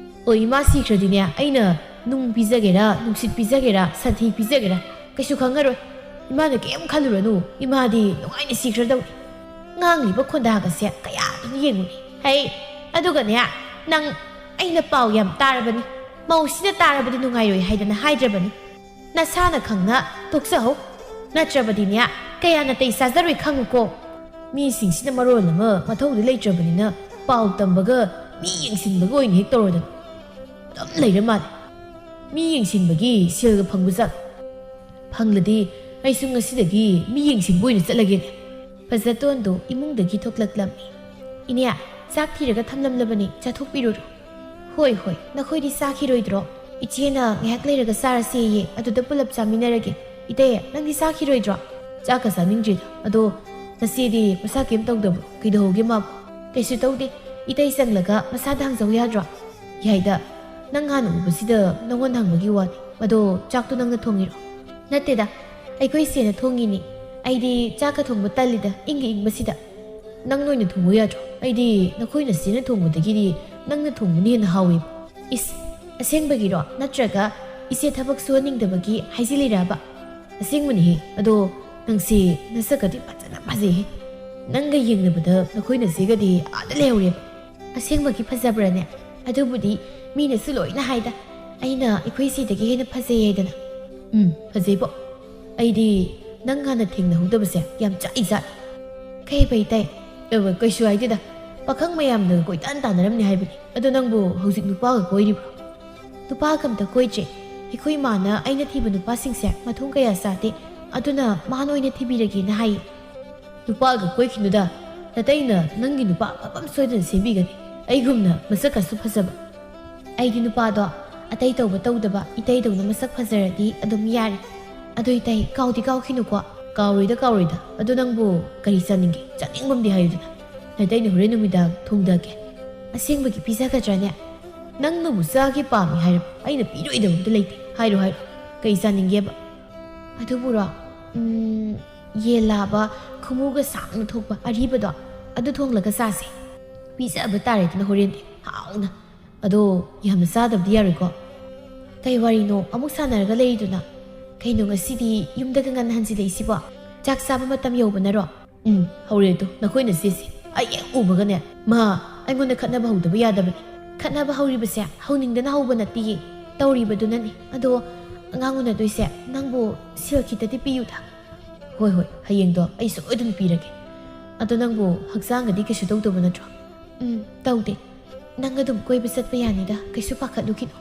ꯑꯣ, ꯏꯃꯥ ꯁꯤꯈ꯭ꯔꯗꯤꯅꯦ, ꯑꯩꯅ ꯅꯨꯡ ꯄꯤꯖꯒꯦꯔꯥ, ꯅꯨꯡꯁꯤꯠ ꯄꯤꯖꯒꯦꯔꯥ, ꯁꯟꯊꯤ ꯄꯤꯖꯒꯦꯔꯥ, ꯀꯩꯁꯨ ꯈꯪꯉꯔꯣꯏ꯫ ꯏꯃꯥꯅ ꯀꯩꯝ ꯈꯜꯂꯨꯔꯅꯨ, ꯏꯃꯥꯗꯤ ꯅꯨꯡꯉꯥꯏꯅ ꯁꯤꯈ꯭ꯔꯗꯧꯅꯤ꯫ ꯉꯥꯡꯂꯤꯕ ꯈꯣꯟꯗꯥꯒꯁꯦ ꯀꯌꯥꯗꯅꯣ ꯌꯦꯡꯉꯨꯅꯦ꯫ ꯍꯩ, ꯑꯗꯨꯒꯅꯦ, ꯅꯪ, ꯑꯩꯅ ꯄꯥꯎ ꯌꯥꯝ ꯇꯥꯔꯕꯅꯤ꯫ ꯃꯧꯁꯤꯅ ꯇꯥꯔꯕꯗꯤ ꯅꯨꯡꯉꯥꯏꯔꯣꯏ ꯍꯥꯏꯗꯅ ꯍꯥꯏꯗ꯭ꯔꯕꯅꯤ꯫ ꯅꯁꯥꯅ ꯈꯪꯅ ꯇꯣꯛꯆꯍꯧ꯫ ꯅꯠꯇ꯭ꯔꯕꯗꯤꯅꯦ, ꯀꯌꯥ ꯅꯥꯇꯩ ꯆꯥꯖꯔꯣꯏ ꯈꯪꯉꯨꯀꯣ꯫ ꯃꯤꯁꯤꯡꯁꯤꯅ ꯃꯔꯣꯜ ꯑꯃ ꯃꯊꯧꯗꯤ ꯂꯩꯇ꯭ꯔꯕꯅꯤꯅ ꯄꯥꯎ ꯇꯝꯕꯒ ꯃꯤ ꯌꯦꯡꯁꯤꯟꯕꯒ ꯑꯣꯏꯅ ꯍꯦꯛ ꯇꯧꯔꯗꯅ ꯑꯗꯨꯝ ꯂꯩꯔ ꯃꯥꯜꯂꯦ꯫ ꯃꯤ ꯌꯦꯡꯁꯤꯟꯕꯒꯤ ꯁꯦꯜꯒ ꯐꯪꯕꯖꯥꯠ? ꯐꯪꯂꯗꯤ ꯑꯩꯁꯨ ꯉꯁꯤꯗꯒꯤ ꯃꯤ ꯌꯦꯡꯁꯤꯟꯕ ꯑꯣꯏꯅ ꯆꯠꯂꯒꯦꯅꯦ꯫ ꯐꯖꯇꯣꯟꯗꯣ ꯏꯃꯨꯡꯗꯒꯤ ꯊꯣꯛꯂꯛꯂꯝꯃꯤ꯫ ꯏꯅꯦ, ꯆꯥꯛ ꯊꯤꯔꯒ ꯊꯝꯂꯝꯂꯕꯅꯤ, ꯆꯥꯊꯣꯛꯄꯤꯔꯨꯔꯣ꯫ ꯍꯣꯏ, ꯍꯣꯏ, ꯅꯈꯣꯏꯗꯤ ꯆꯥꯈꯤꯔꯣꯏꯗ꯭ꯔꯣ? ꯏꯆꯦꯅ ꯉꯥꯏꯍꯥꯛ ꯂꯩꯔꯒ ꯆꯥꯔꯁꯦꯌꯦ, ꯑꯗꯨꯗ ꯄꯨꯂꯞ ꯆꯥꯃꯤꯟꯅꯔꯒꯦ꯫ ꯏꯇꯩ, ꯅꯪꯗꯤ ꯆꯥꯈꯤꯔꯣꯏꯗ꯭ꯔꯣ? ꯆꯥꯛꯀ ꯆꯥꯅꯤꯡꯗ꯭ꯔꯤꯗ꯫ ꯑꯗꯣ ꯅꯆꯦꯗꯤ ꯃꯁꯥ ꯀꯩꯝ ꯇꯧꯗꯕ꯭ꯔꯣ? ꯀꯩꯗꯧꯍꯧꯒꯦ ꯃꯥꯕꯨ? ꯀꯩꯁꯨ ꯇꯧꯗꯦ꯫ ꯏꯇꯩ ꯆꯪꯂꯒ ꯃꯁꯥꯗ ꯍꯪꯖꯧ ꯌꯥꯗ꯭ꯔꯣ? ꯌꯥꯏꯗ, ꯅꯪ ꯍꯥꯟꯅ ꯎꯕꯁꯤꯗ ꯅꯪꯉꯣꯟꯗ ꯍꯪꯕꯒꯤ ꯋꯥꯅꯤ꯫ ꯑꯗꯣ ꯆꯥꯛꯇꯣ ꯅꯪꯅ ꯊꯣꯡꯉꯤꯔꯣ? ꯅꯠꯇꯦꯗ, ꯑꯩꯈꯣꯏ ꯏꯆꯦꯅ ꯊꯣꯡꯉꯤꯅꯤ꯫ ꯑꯩꯗꯤ ꯆꯥꯛꯀ ꯊꯣꯡꯕ ꯇꯜꯂꯤꯗ, ꯏꯪꯒ ꯏꯪꯕꯁꯤꯗ꯫ ꯅꯪ ꯅꯣꯏꯅ ꯊꯣꯡꯉꯨ ꯌꯥꯗ꯭ꯔꯣ? ꯑꯩꯗꯤ ꯅꯈꯣꯏ ꯅꯆꯦꯅ ꯊꯣꯡꯕꯗꯒꯤꯗꯤ ꯅꯪꯅ ꯊꯣꯡꯕꯅ ꯍꯦꯟꯅ ꯍꯥꯎꯋꯦꯕ꯫ ꯏꯁ, ꯑꯁꯦꯡꯕꯒꯤꯔꯣ? ꯅꯠꯇ꯭ꯔꯒ ꯏꯆꯦ ꯊꯕꯛ ꯁꯨꯍꯟꯅꯤꯡꯗꯕꯒꯤ ꯍꯥꯏꯖꯤꯜꯂꯤꯔꯕ? ꯑꯁꯦꯡꯕꯅꯤꯍꯦ꯫ ꯑꯗꯣ ꯅꯪꯁꯦ ꯅꯁꯛꯀꯗꯤ ꯐꯖꯅ ꯐꯖꯩꯍꯦ꯫ ꯅꯪꯒ ꯌꯦꯡꯅꯕꯗ ꯅꯈꯣꯏ ꯅꯆꯦꯒꯗꯤ ꯑꯥꯗ ꯂꯩꯍꯧꯔꯦꯕ꯫ ꯑꯁꯦꯡꯕꯒꯤ ꯐꯖꯕ꯭ꯔꯥꯅꯦ? ꯑꯗꯨꯕꯨꯗꯤ ꯃꯤꯅꯁꯨ ꯂꯣꯏꯅ ꯍꯥꯏꯗ꯫ ꯑꯩꯅ ꯑꯩꯈꯣꯏ ꯏꯆꯦꯗꯒꯤ ꯍꯦꯟꯅ ꯐꯖꯩ ꯍꯥꯏꯗꯅ꯫ ꯎꯝ, ꯐꯖꯩꯕꯣ꯫ ꯑꯩꯗꯤ ꯅꯪ ꯍꯥꯟꯅ ꯊꯦꯡꯅꯍꯧꯗꯕꯁꯦ ꯌꯥꯝ ꯆꯥꯛꯏ ꯆꯥꯛꯏ꯫ ꯈꯩ ꯐꯩ ꯇꯩ꯫ ꯑ, ꯀꯩꯁꯨ ꯍꯥꯏꯗꯦꯗ꯫ ꯄꯥꯈꯪ ꯃꯌꯥꯝꯅ ꯀꯣꯏꯇꯥꯟ ꯇꯥꯟꯅꯔꯝꯅꯤ ꯍꯥꯏꯕꯅꯤ꯫ ꯑꯗꯣ ꯅꯪꯕꯨ ꯍꯧꯖꯤꯛ ꯅꯨꯄꯥꯒ ꯀꯣꯏꯔꯤꯕ꯭ꯔꯣ? ꯅꯨꯄꯥꯒ ꯑꯝꯇ ꯀꯣꯏꯗ꯭ꯔꯤ꯫ ꯑꯩꯈꯣꯏ ꯏꯃꯥꯅ ꯑꯩꯅ ꯊꯤꯕ ꯅꯨꯄꯥꯁꯤꯡꯁꯦ ꯃꯊꯣꯡ ꯀꯌꯥ ꯆꯥꯗꯦ꯫ ꯑꯗꯨꯅ ꯃꯥꯅ ꯑꯣꯏꯅ ꯊꯤꯕꯤꯔꯒꯦꯅ ꯍꯥꯏꯌꯦ꯫ ꯅꯨꯄꯥꯒ ꯀꯣꯏꯈꯤꯅꯨꯗ꯫ ꯅꯇꯩꯅ ꯅꯪꯒꯤ ꯅꯨꯄꯥ ꯑꯐꯕ ꯑꯃ ꯁꯣꯏꯗꯅ ꯁꯦꯝꯕꯤꯒꯅꯤ꯫ ꯑꯩꯒꯨꯝꯅ ꯃꯁꯛꯀꯁꯨ ꯐꯖꯕ꯫ ꯑꯩꯗꯤ ꯅꯨꯄꯥꯗꯣ ꯑꯇꯩ ꯇꯧꯕ ꯇꯧꯗꯕ, ꯏꯇꯩꯗꯧꯅ ꯃꯁꯛ ꯐꯖꯔꯗꯤ ꯑꯗꯨꯝ ꯌꯥꯔꯦ꯫ ꯑꯗꯣ ꯏꯇꯩ, ꯀꯥꯎꯗꯤ ꯀꯥꯎꯈꯤꯅꯨꯀꯣ꯫ ꯀꯥꯎꯔꯣꯏꯗ, ꯀꯥꯎꯔꯣꯏꯗ꯫ ꯑꯗꯣ ꯅꯪꯕꯨ ꯀꯔꯤ ꯆꯥꯅꯤꯡꯒꯦ? ꯆꯥꯅꯤꯡꯕ ꯑꯃꯗꯤ ꯍꯥꯏꯌꯨꯗꯅ꯫ ꯅꯇꯩꯅ ꯍꯣꯔꯦꯟ ꯅꯨꯃꯤꯗꯥꯡ ꯊꯣꯡꯗꯒꯦ꯫ ꯑꯁꯦꯡꯕꯒꯤ ꯄꯤꯖꯒꯗ꯭ꯔꯥꯅꯦ? ꯅꯪꯅꯕꯨ ꯆꯥꯒꯦ ꯄꯥꯝꯃꯤ ꯍꯥꯏꯔꯕ, ꯑꯩꯅ ꯄꯤꯔꯣꯏꯗꯕ ꯑꯝꯇ ꯂꯩꯇꯦ꯫ ꯍꯥꯏꯔꯣ, ꯍꯥꯏꯔꯣ꯫ ꯀꯩ ꯆꯥꯅꯤꯡꯒꯦꯕ? ꯑꯗꯨꯕꯨꯔꯣ? ꯎꯝ, ꯌꯦꯟ ꯂꯥꯕ, ꯈꯨꯃꯨꯒ ꯁꯥꯡꯅ ꯊꯣꯛꯄ ꯑꯔꯤꯕꯗꯣ, ꯑꯗꯨ ꯊꯣꯡꯂꯒ ꯆꯥꯁꯦ꯫ ꯄꯤꯖꯕ ꯇꯥꯔꯦꯗꯅ ꯍꯣꯔꯦꯟꯗꯤ, ꯍꯥꯎꯅ꯫ ꯑꯗꯣ ꯌꯥꯝꯅ ꯆꯥꯗꯕꯗꯤ ꯌꯥꯔꯣꯏꯀꯣ꯫ ꯀꯩ ꯋꯥꯔꯤꯅꯣ ꯑꯃꯨꯛ ꯁꯥꯟꯅꯔꯒ ꯂꯩꯔꯤꯗꯨꯅ? ꯀꯩꯅꯣ ꯉꯁꯤꯗꯤ ꯌꯨꯝꯗꯒ ꯉꯟꯅ ꯍꯟꯖꯤꯜꯂꯛꯏꯁꯤꯕꯣ? ꯆꯥꯛ ꯆꯥꯕ ꯃꯇꯝ ꯌꯧꯕꯅꯔꯣ? ꯎꯝ, ꯍꯧꯔꯦ ꯇꯨ, ꯅꯈꯣꯏ ꯅꯆꯦꯁꯦ꯫ ꯑꯩ ꯍꯦꯛ ꯎꯕꯒꯅꯦ, ꯃꯥ ꯑꯩꯉꯣꯟꯗ ꯈꯠꯅꯕ ꯍꯧꯗꯕ ꯌꯥꯗꯕꯅꯤ꯫ ꯈꯠꯅꯕ ꯍꯧꯔꯤꯕꯁꯦ ꯍꯧꯅꯤꯡꯗꯅ ꯍꯧꯕ ꯅꯠꯇꯤꯌꯦ, ꯇꯧꯔꯤꯕꯗꯨꯅꯅꯤ꯫ ꯑꯗꯣ ꯑꯉꯥꯡ ꯎꯅꯗꯣꯏꯁꯦ ꯅꯪꯕꯨ ꯁꯦꯜ ꯈꯤꯇꯗꯤ ꯄꯤꯌꯨꯗ꯫ ꯍꯣꯏ, ꯍꯣꯏ, ꯍꯌꯦꯡꯗꯣ ꯑꯩ ꯁꯣꯏꯗꯅ ꯄꯤꯔꯒꯦ꯫ ꯑꯗꯣ ꯅꯪꯕꯨ ꯍꯛꯆꯥꯡꯒꯗꯤ ꯀꯩꯁꯨ ꯇꯧꯗꯕ ꯅꯠꯇ꯭ꯔꯣ? ꯎꯝ, ꯇꯧꯗꯦ꯫ ꯅꯪ ꯑꯗꯨꯝ ꯀꯣꯏꯕ ꯆꯠꯄ ꯌꯥꯅꯤꯗ, ꯀꯩꯁꯨ ꯄꯥꯈꯠꯂꯨꯈꯤꯅꯨ꯫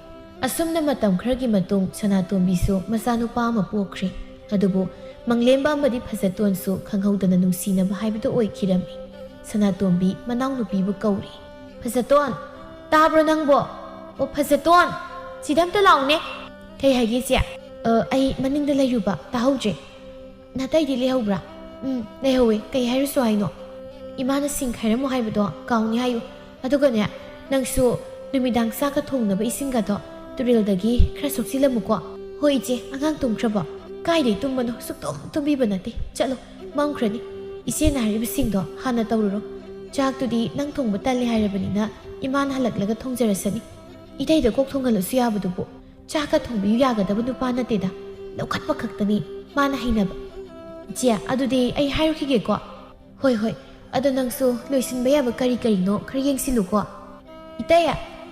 ꯑꯁꯨꯝꯅ ꯃꯇꯝ ꯈꯔꯒꯤ ꯃꯇꯨꯡ ꯁꯅꯥꯇꯣꯝꯕꯤꯁꯨ ꯃꯆꯥꯅꯨꯄꯥ ꯑꯃ ꯄꯣꯛꯈ꯭ꯔꯦ꯫ ꯑꯗꯨꯕꯨ ꯃꯪꯂꯦꯝꯕ ꯑꯃꯗꯤ ꯐꯖꯇꯣꯟꯁꯨ ꯈꯪꯍꯧꯗꯅ ꯅꯨꯡꯁꯤꯅꯕ ꯍꯥꯏꯕꯗꯨ ꯑꯣꯏꯈꯤꯔꯝꯃꯤ꯫ ꯁꯅꯥꯇꯣꯝꯕꯤ ꯃꯅꯥꯎꯅꯨꯄꯤꯕꯨ ꯀꯧꯔꯤ꯫ "ꯐꯖꯇꯣꯟ, ꯇꯥꯕ꯭ꯔꯣ ꯅꯪꯕꯣ? ꯑꯣ ꯐꯖꯇꯣꯟ, ꯁꯤꯗ ꯑꯝꯇ ꯂꯥꯛꯎꯅꯦ꯫ ꯀꯩ ꯍꯥꯏꯒꯦ ꯏꯆꯦ?" "ꯑ, ꯑꯩ ꯃꯅꯤꯡꯗ ꯂꯩꯔꯨꯕ, ꯇꯥꯍꯧꯗ꯭ꯔꯦ꯫ ꯅꯥꯇꯩꯗꯤ ꯂꯩꯍꯧꯕ꯭ꯔꯥ?" "ꯎꯝ, ꯂꯩꯍꯧꯋꯦ꯫ ꯀꯩ ꯍꯥꯏꯔꯨꯁꯣ ꯍꯥꯏꯅꯣ?" "ꯏꯃꯥꯅ ꯁꯤꯡ ꯈꯥꯏꯔꯝꯃꯣ ꯍꯥꯏꯕꯗꯣ ꯀꯥꯎꯅꯤ ꯍꯥꯏꯌꯨ꯫ ꯑꯗꯨꯒꯅꯦ, ꯅꯪꯁꯨ ꯅꯨꯃꯤꯗꯥꯡ ꯆꯥꯛꯀ ꯊꯣꯡꯅꯕ ꯏꯁꯤꯡꯒꯗꯣ ꯇꯨꯔꯦꯜꯗꯒꯤ ꯈꯔ ꯁꯣꯛꯆꯤꯜꯂꯝꯃꯨꯀꯣ꯫" "ꯍꯣꯏ ꯏꯆꯦ, ꯑꯉꯥꯡ ꯇꯨꯝꯈ꯭ꯔꯕꯣ?" "ꯀꯥꯏꯗꯩ ꯇꯨꯝꯕꯅꯣ, ꯁꯨꯛꯇꯨꯝ ꯇꯨꯝꯕꯤꯕ ꯅꯠꯇꯦ꯫ ꯆꯠꯂꯣ, ꯃꯝꯈ꯭ꯔꯅꯤ꯫ ꯏꯆꯦꯅ ꯍꯥꯏꯔꯤꯕꯁꯤꯡꯗꯣ ꯍꯥꯟꯅ ꯇꯧꯔꯨꯔꯣ꯫ ꯆꯥꯛꯇꯨꯗꯤ ꯅꯪ ꯊꯣꯡꯕ ꯇꯜꯂꯦ ꯍꯥꯏꯔꯕꯅꯤꯅ ꯏꯃꯥꯅ ꯍꯜꯂꯛꯂꯒ ꯊꯣꯡꯖꯔꯁꯅꯤ꯫ ꯏꯇꯩꯗ ꯀꯣꯛ ꯊꯣꯡꯍꯜꯂꯁꯨ ꯌꯥꯕꯗꯨꯕꯨ꯫ ꯆꯥꯛꯀ ꯊꯣꯡꯕꯤꯌꯨ ꯌꯥꯒꯗꯕ ꯅꯨꯄꯥ ꯅꯠꯇꯦꯗ꯫ ꯂꯧꯈꯠꯄ ꯈꯛꯇꯅꯤ ꯃꯥꯅ ꯍꯩꯅꯕ꯫" "ꯏꯆꯦ, ꯑꯗꯨꯗꯤ ꯑꯩ ꯍꯥꯏꯔꯨꯈꯤꯒꯦꯀꯣ꯫" "ꯍꯣꯏ, ꯍꯣꯏ꯫ ꯑꯗꯣ ꯅꯪꯁꯨ ꯂꯣꯏꯁꯤꯟꯕ ꯌꯥꯕ ꯀꯔꯤ ꯀꯔꯤꯅꯣ ꯈꯔ ꯌꯦꯡꯁꯤꯜꯂꯨꯀꯣ꯫" "ꯏꯇꯩ!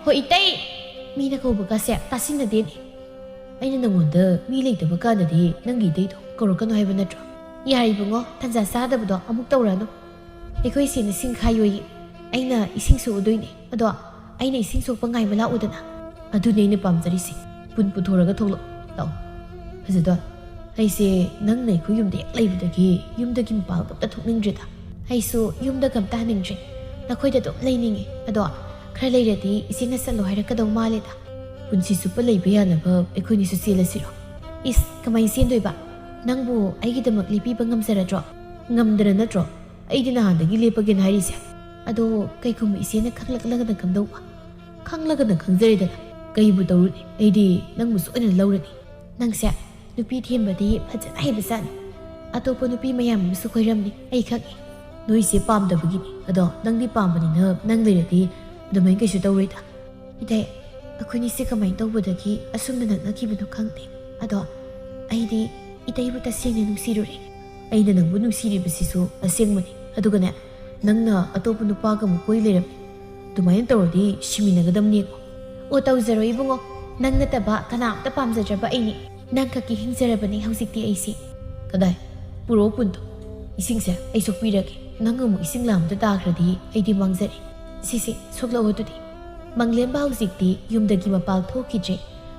ꯍꯣꯏ, ꯏꯇꯩ!" ꯃꯤꯅ ꯀꯧꯕꯒꯁꯦ ꯇꯥꯁꯤꯟꯅꯗꯦꯅꯦ꯫ "ꯑꯩꯅ ꯅꯪꯉꯣꯟꯗ ꯃꯤ ꯂꯩꯇꯕ ꯀꯥꯟꯗꯗꯤ ꯅꯪꯒꯤ ꯏꯇꯩꯗꯣ ꯀꯧꯔꯛꯀꯅꯨ ꯍꯥꯏꯕ ꯅꯠꯇ꯭ꯔꯣ?" "ꯌꯥꯔꯦ ꯏꯕꯨꯡꯉꯣ, ꯇꯟꯖꯥ ꯆꯥꯗꯕꯗꯣ ꯑꯃꯨꯛ ꯇꯧꯔꯅꯨ꯫ ꯑꯩꯈꯣꯏ ꯏꯆꯦꯅ ꯁꯤꯡ ꯈꯥꯏꯌꯣꯌꯦ꯫ ꯑꯩꯅ ꯏꯁꯤꯡ ꯁꯣꯛꯎꯗꯣꯏꯅꯦ꯫ ꯑꯗꯣ ꯑꯩꯅ ꯏꯁꯤꯡ ꯁꯣꯛꯄ ꯉꯥꯏꯕ ꯂꯥꯛꯎꯗꯅ?" "ꯑꯗꯨꯅꯦ ꯑꯩꯅ ꯄꯥꯝꯖꯔꯤꯁꯦ꯫ ꯄꯨꯟ ꯄꯨꯊꯣꯔꯒ ꯊꯣꯛꯂꯛꯑꯣ꯫ ꯂꯥꯛꯑꯣ꯫ ꯐꯖꯗꯣꯟ, ꯑꯩꯁꯦ ꯅꯪꯅ ꯑꯩꯈꯣꯏ ꯌꯨꯝꯗ ꯍꯦꯛ ꯂꯩꯕꯗꯒꯤ ꯌꯨꯝꯗꯒꯤ ꯃꯄꯥꯟ ꯑꯝꯇ ꯊꯣꯛꯅꯤꯡꯗ꯭ꯔꯦꯗ꯫ ꯑꯩꯁꯨ ꯌꯨꯝꯗꯒ ꯑꯝꯇ ꯍꯟꯅꯤꯡꯗ꯭ꯔꯦ꯫ ꯅꯈꯣꯏꯗ ꯑꯗꯨꯝ ꯂꯩꯅꯤꯡꯉꯦ꯫ ꯑꯗꯣ ꯈꯔ ꯂꯩꯔꯗꯤ ꯏꯆꯦꯅ ꯆꯠꯂꯣ ꯍꯥꯏꯔꯛꯀꯗꯧ ꯃꯥꯜꯂꯦꯗ꯫" "ꯄꯨꯟꯁꯤ ꯆꯨꯞꯄ ꯂꯩꯕ ꯌꯥꯅꯕ ꯑꯩꯈꯣꯏꯅꯤꯁꯨ ꯆꯦꯜꯂꯁꯤꯔꯣ?" "ꯏꯁ, ꯀꯃꯥꯏꯅ ꯆꯦꯟꯗꯣꯏꯕ? ꯅꯪꯕꯨ ꯑꯩꯒꯤꯗꯃꯛ ꯂꯦꯞꯄꯤꯕ ꯉꯝꯖꯔꯗ꯭ꯔꯣ?" "ꯉꯝꯗꯅ ꯅꯠꯇ꯭ꯔꯣ ꯑꯩꯗꯤ ꯅꯍꯥꯟꯗꯒꯤ ꯂꯦꯞꯄꯒꯦꯅ ꯍꯥꯏꯔꯤꯁꯦ?" "ꯑꯗꯣ ꯀꯩꯒꯨꯝꯕ ꯏꯆꯦꯅ ꯈꯪꯂꯛꯂꯒꯅ ꯀꯝꯗꯧꯕ?" "ꯈꯪꯂꯒꯅ ꯈꯪꯖꯔꯦꯗꯅ꯫ ꯀꯩꯕꯨ ꯇꯧꯔꯨꯅꯤ? ꯑꯩꯗꯤ ꯅꯪꯕꯨ ꯁꯣꯏꯗꯅ ꯂꯧꯔꯅꯤ꯫" "ꯅꯪꯁꯦ ꯅꯨꯄꯤ ꯊꯦꯝꯕꯗꯤ ꯐꯖꯅ ꯍꯩꯕꯖꯥꯠꯅꯤ꯫ ꯑꯇꯣꯞꯄ ꯅꯨꯄꯤ ꯃꯌꯥꯝ ꯑꯃꯁꯨ ꯀꯣꯏꯔꯝꯅꯤ, ꯑꯩ ꯈꯪꯉꯤ꯫ ꯅꯣꯏꯁꯦ ꯄꯥꯝꯗꯕꯒꯤꯅꯤ꯫ ꯑꯗꯣ ꯅꯪꯗꯤ ꯄꯥꯝꯕꯅꯤꯅ ꯅꯪ ꯂꯩꯔꯗꯤ ꯑꯗꯨꯃꯥꯏꯅ ꯀꯩꯁꯨ ꯇꯧꯔꯣꯏꯗ꯫" "ꯏꯇꯩ, ꯑꯩꯈꯣꯏꯅꯤꯁꯦ ꯀꯃꯥꯏꯅ ꯇꯧꯕꯗꯒꯤ ꯑꯁꯨꯝꯅ ꯅꯛꯅꯈꯤꯕꯅꯣ ꯈꯪꯗꯦ꯫ ꯑꯗꯣ ꯑꯩꯗꯤ ꯏꯇꯩꯕꯨ ꯇꯁꯦꯡꯅ ꯅꯨꯡꯁꯤꯔꯨꯔꯦ꯫" "ꯑꯩꯅ ꯅꯪꯕꯨ ꯅꯨꯡꯁꯤꯔꯤꯕꯁꯤꯁꯨ ꯑꯁꯦꯡꯕꯅꯤ꯫ ꯑꯗꯨꯒꯅꯦ, ꯅꯪꯅ ꯑꯇꯣꯞꯄ ꯅꯨꯄꯥꯒ ꯑꯃꯨꯛ ꯀꯣꯏ ꯂꯩꯔꯝꯃꯤ꯫ ꯑꯗꯨꯃꯥꯏꯅ ꯇꯧꯔꯗꯤ ꯁꯤꯃꯤꯟꯅꯒꯗꯕꯅꯦꯀꯣ꯫" "ꯑꯣ, ꯇꯧꯖꯔꯣꯏ ꯏꯕꯨꯡꯉꯣ꯫ ꯅꯪ ꯅꯠꯇꯕ ꯀꯅꯥꯝꯇ ꯄꯥꯝꯖꯗ꯭ꯔꯕ ꯑꯩꯅꯤ꯫ ꯅꯪ ꯈꯛꯀꯤ ꯍꯤꯡꯖꯔꯕꯅꯤ ꯍꯧꯖꯤꯛꯇꯤ ꯑꯩꯁꯦ꯫" "ꯀꯗꯥꯏ? ꯄꯨꯔꯛꯑꯣ ꯄꯨꯟꯗꯣ꯫ ꯏꯁꯤꯡꯁꯦ ꯑꯩ ꯁꯣꯛꯄꯤꯔꯒꯦ꯫ ꯅꯪ ꯑꯃꯨꯛ ꯏꯁꯤꯡ ꯂꯥꯝꯕꯗ ꯇꯥꯈ꯭ꯔꯗꯤ ꯑꯩꯗꯤ ꯃꯥꯡꯖꯔꯦ꯫ ꯁꯤꯁꯦ, ꯁꯣꯛꯂꯛꯑꯣ ꯑꯗꯨꯗꯤ꯫" ꯃꯪꯂꯦꯝꯕ ꯍꯧꯖꯤꯛꯇꯤ ꯌꯨꯝꯗꯒꯤ ꯃꯄꯥꯜ ꯊꯣꯛꯈꯤꯗ꯭ꯔꯦ꯫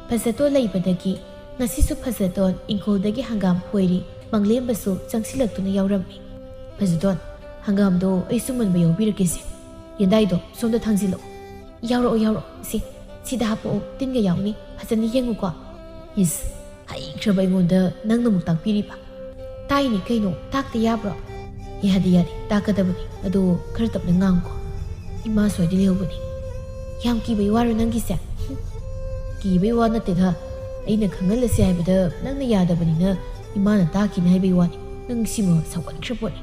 ꯐꯖꯇꯣꯟ ꯂꯩꯕꯗꯒꯤ ꯉꯁꯤꯁꯨ ꯐꯖꯇꯣꯟ ꯏꯪꯈꯣꯜꯗꯒꯤ ꯍꯪꯒꯥꯝ ꯐꯣꯏꯔꯤ꯫ ꯃꯪꯂꯦꯝꯕꯁꯨ ꯆꯪꯁꯤꯜꯂꯛꯇꯨꯅ ꯌꯥꯎꯔꯝꯃꯤ꯫ "ꯐꯖꯇꯣꯟ, ꯍꯪꯒꯥꯝꯗꯣ ꯑꯩ ꯁꯨꯝꯃꯟꯕ ꯌꯥꯎꯕꯤꯔꯛꯀꯦꯁꯦ꯫ ꯌꯦꯟꯗꯥꯏꯗꯣ ꯁꯣꯝꯗ ꯊꯥꯡꯖꯤꯜꯂꯛꯑꯣ꯫ ꯌꯥꯎꯔꯛꯑꯣ, ꯌꯥꯎꯔꯛꯑꯣ꯫ ꯁꯤ, ꯁꯤꯗ ꯍꯥꯞꯄꯛꯑꯣ, ꯇꯤꯟꯒ ꯌꯥꯎꯅꯤ꯫ ꯐꯖꯅ ꯌꯦꯡꯉꯨꯀꯣ꯫ ꯏꯁ, ꯍꯩꯈ꯭ꯔꯕ ꯑꯩꯉꯣꯟꯗ ꯅꯪꯅ ꯑꯃꯨꯛ ꯇꯥꯛꯄꯤꯔꯤꯕ? ꯇꯥꯏꯅꯤ ꯀꯩꯅꯣ, ꯇꯥꯛꯇ ꯌꯥꯕ꯭ꯔꯣ? ꯌꯥꯗꯦ, ꯌꯥꯗꯦ, ꯇꯥꯛꯀꯗꯕꯅꯤ꯫ ꯑꯗꯣ ꯈꯔ ꯇꯞꯅ ꯉꯥꯡꯉꯨꯀꯣ꯫ ꯏꯃꯥ ꯁ꯭ꯋꯥꯏꯗ ꯂꯩꯍꯧꯕꯅꯤ꯫ ꯌꯥꯝ ꯀꯤꯕꯩ ꯋꯥꯔꯣ ꯅꯪꯒꯤꯁꯦ? ꯍꯨꯝ, ꯀꯤꯕꯩ ꯋꯥ ꯅꯠꯇꯦꯗ꯫ ꯑꯩꯅ ꯈꯪꯍꯜꯂꯁꯦ ꯍꯥꯏꯕꯗ ꯅꯪꯅ ꯌꯥꯗꯕꯅꯤꯅ ꯏꯃꯥꯅ ꯇꯥꯛꯈꯤꯅꯤ ꯍꯥꯏꯕꯩ ꯋꯥꯅꯤ꯫ ꯅꯪ ꯁꯤꯃ ꯁꯥꯎꯒꯠꯈ꯭ꯔ ꯄꯣꯠꯅꯤ꯫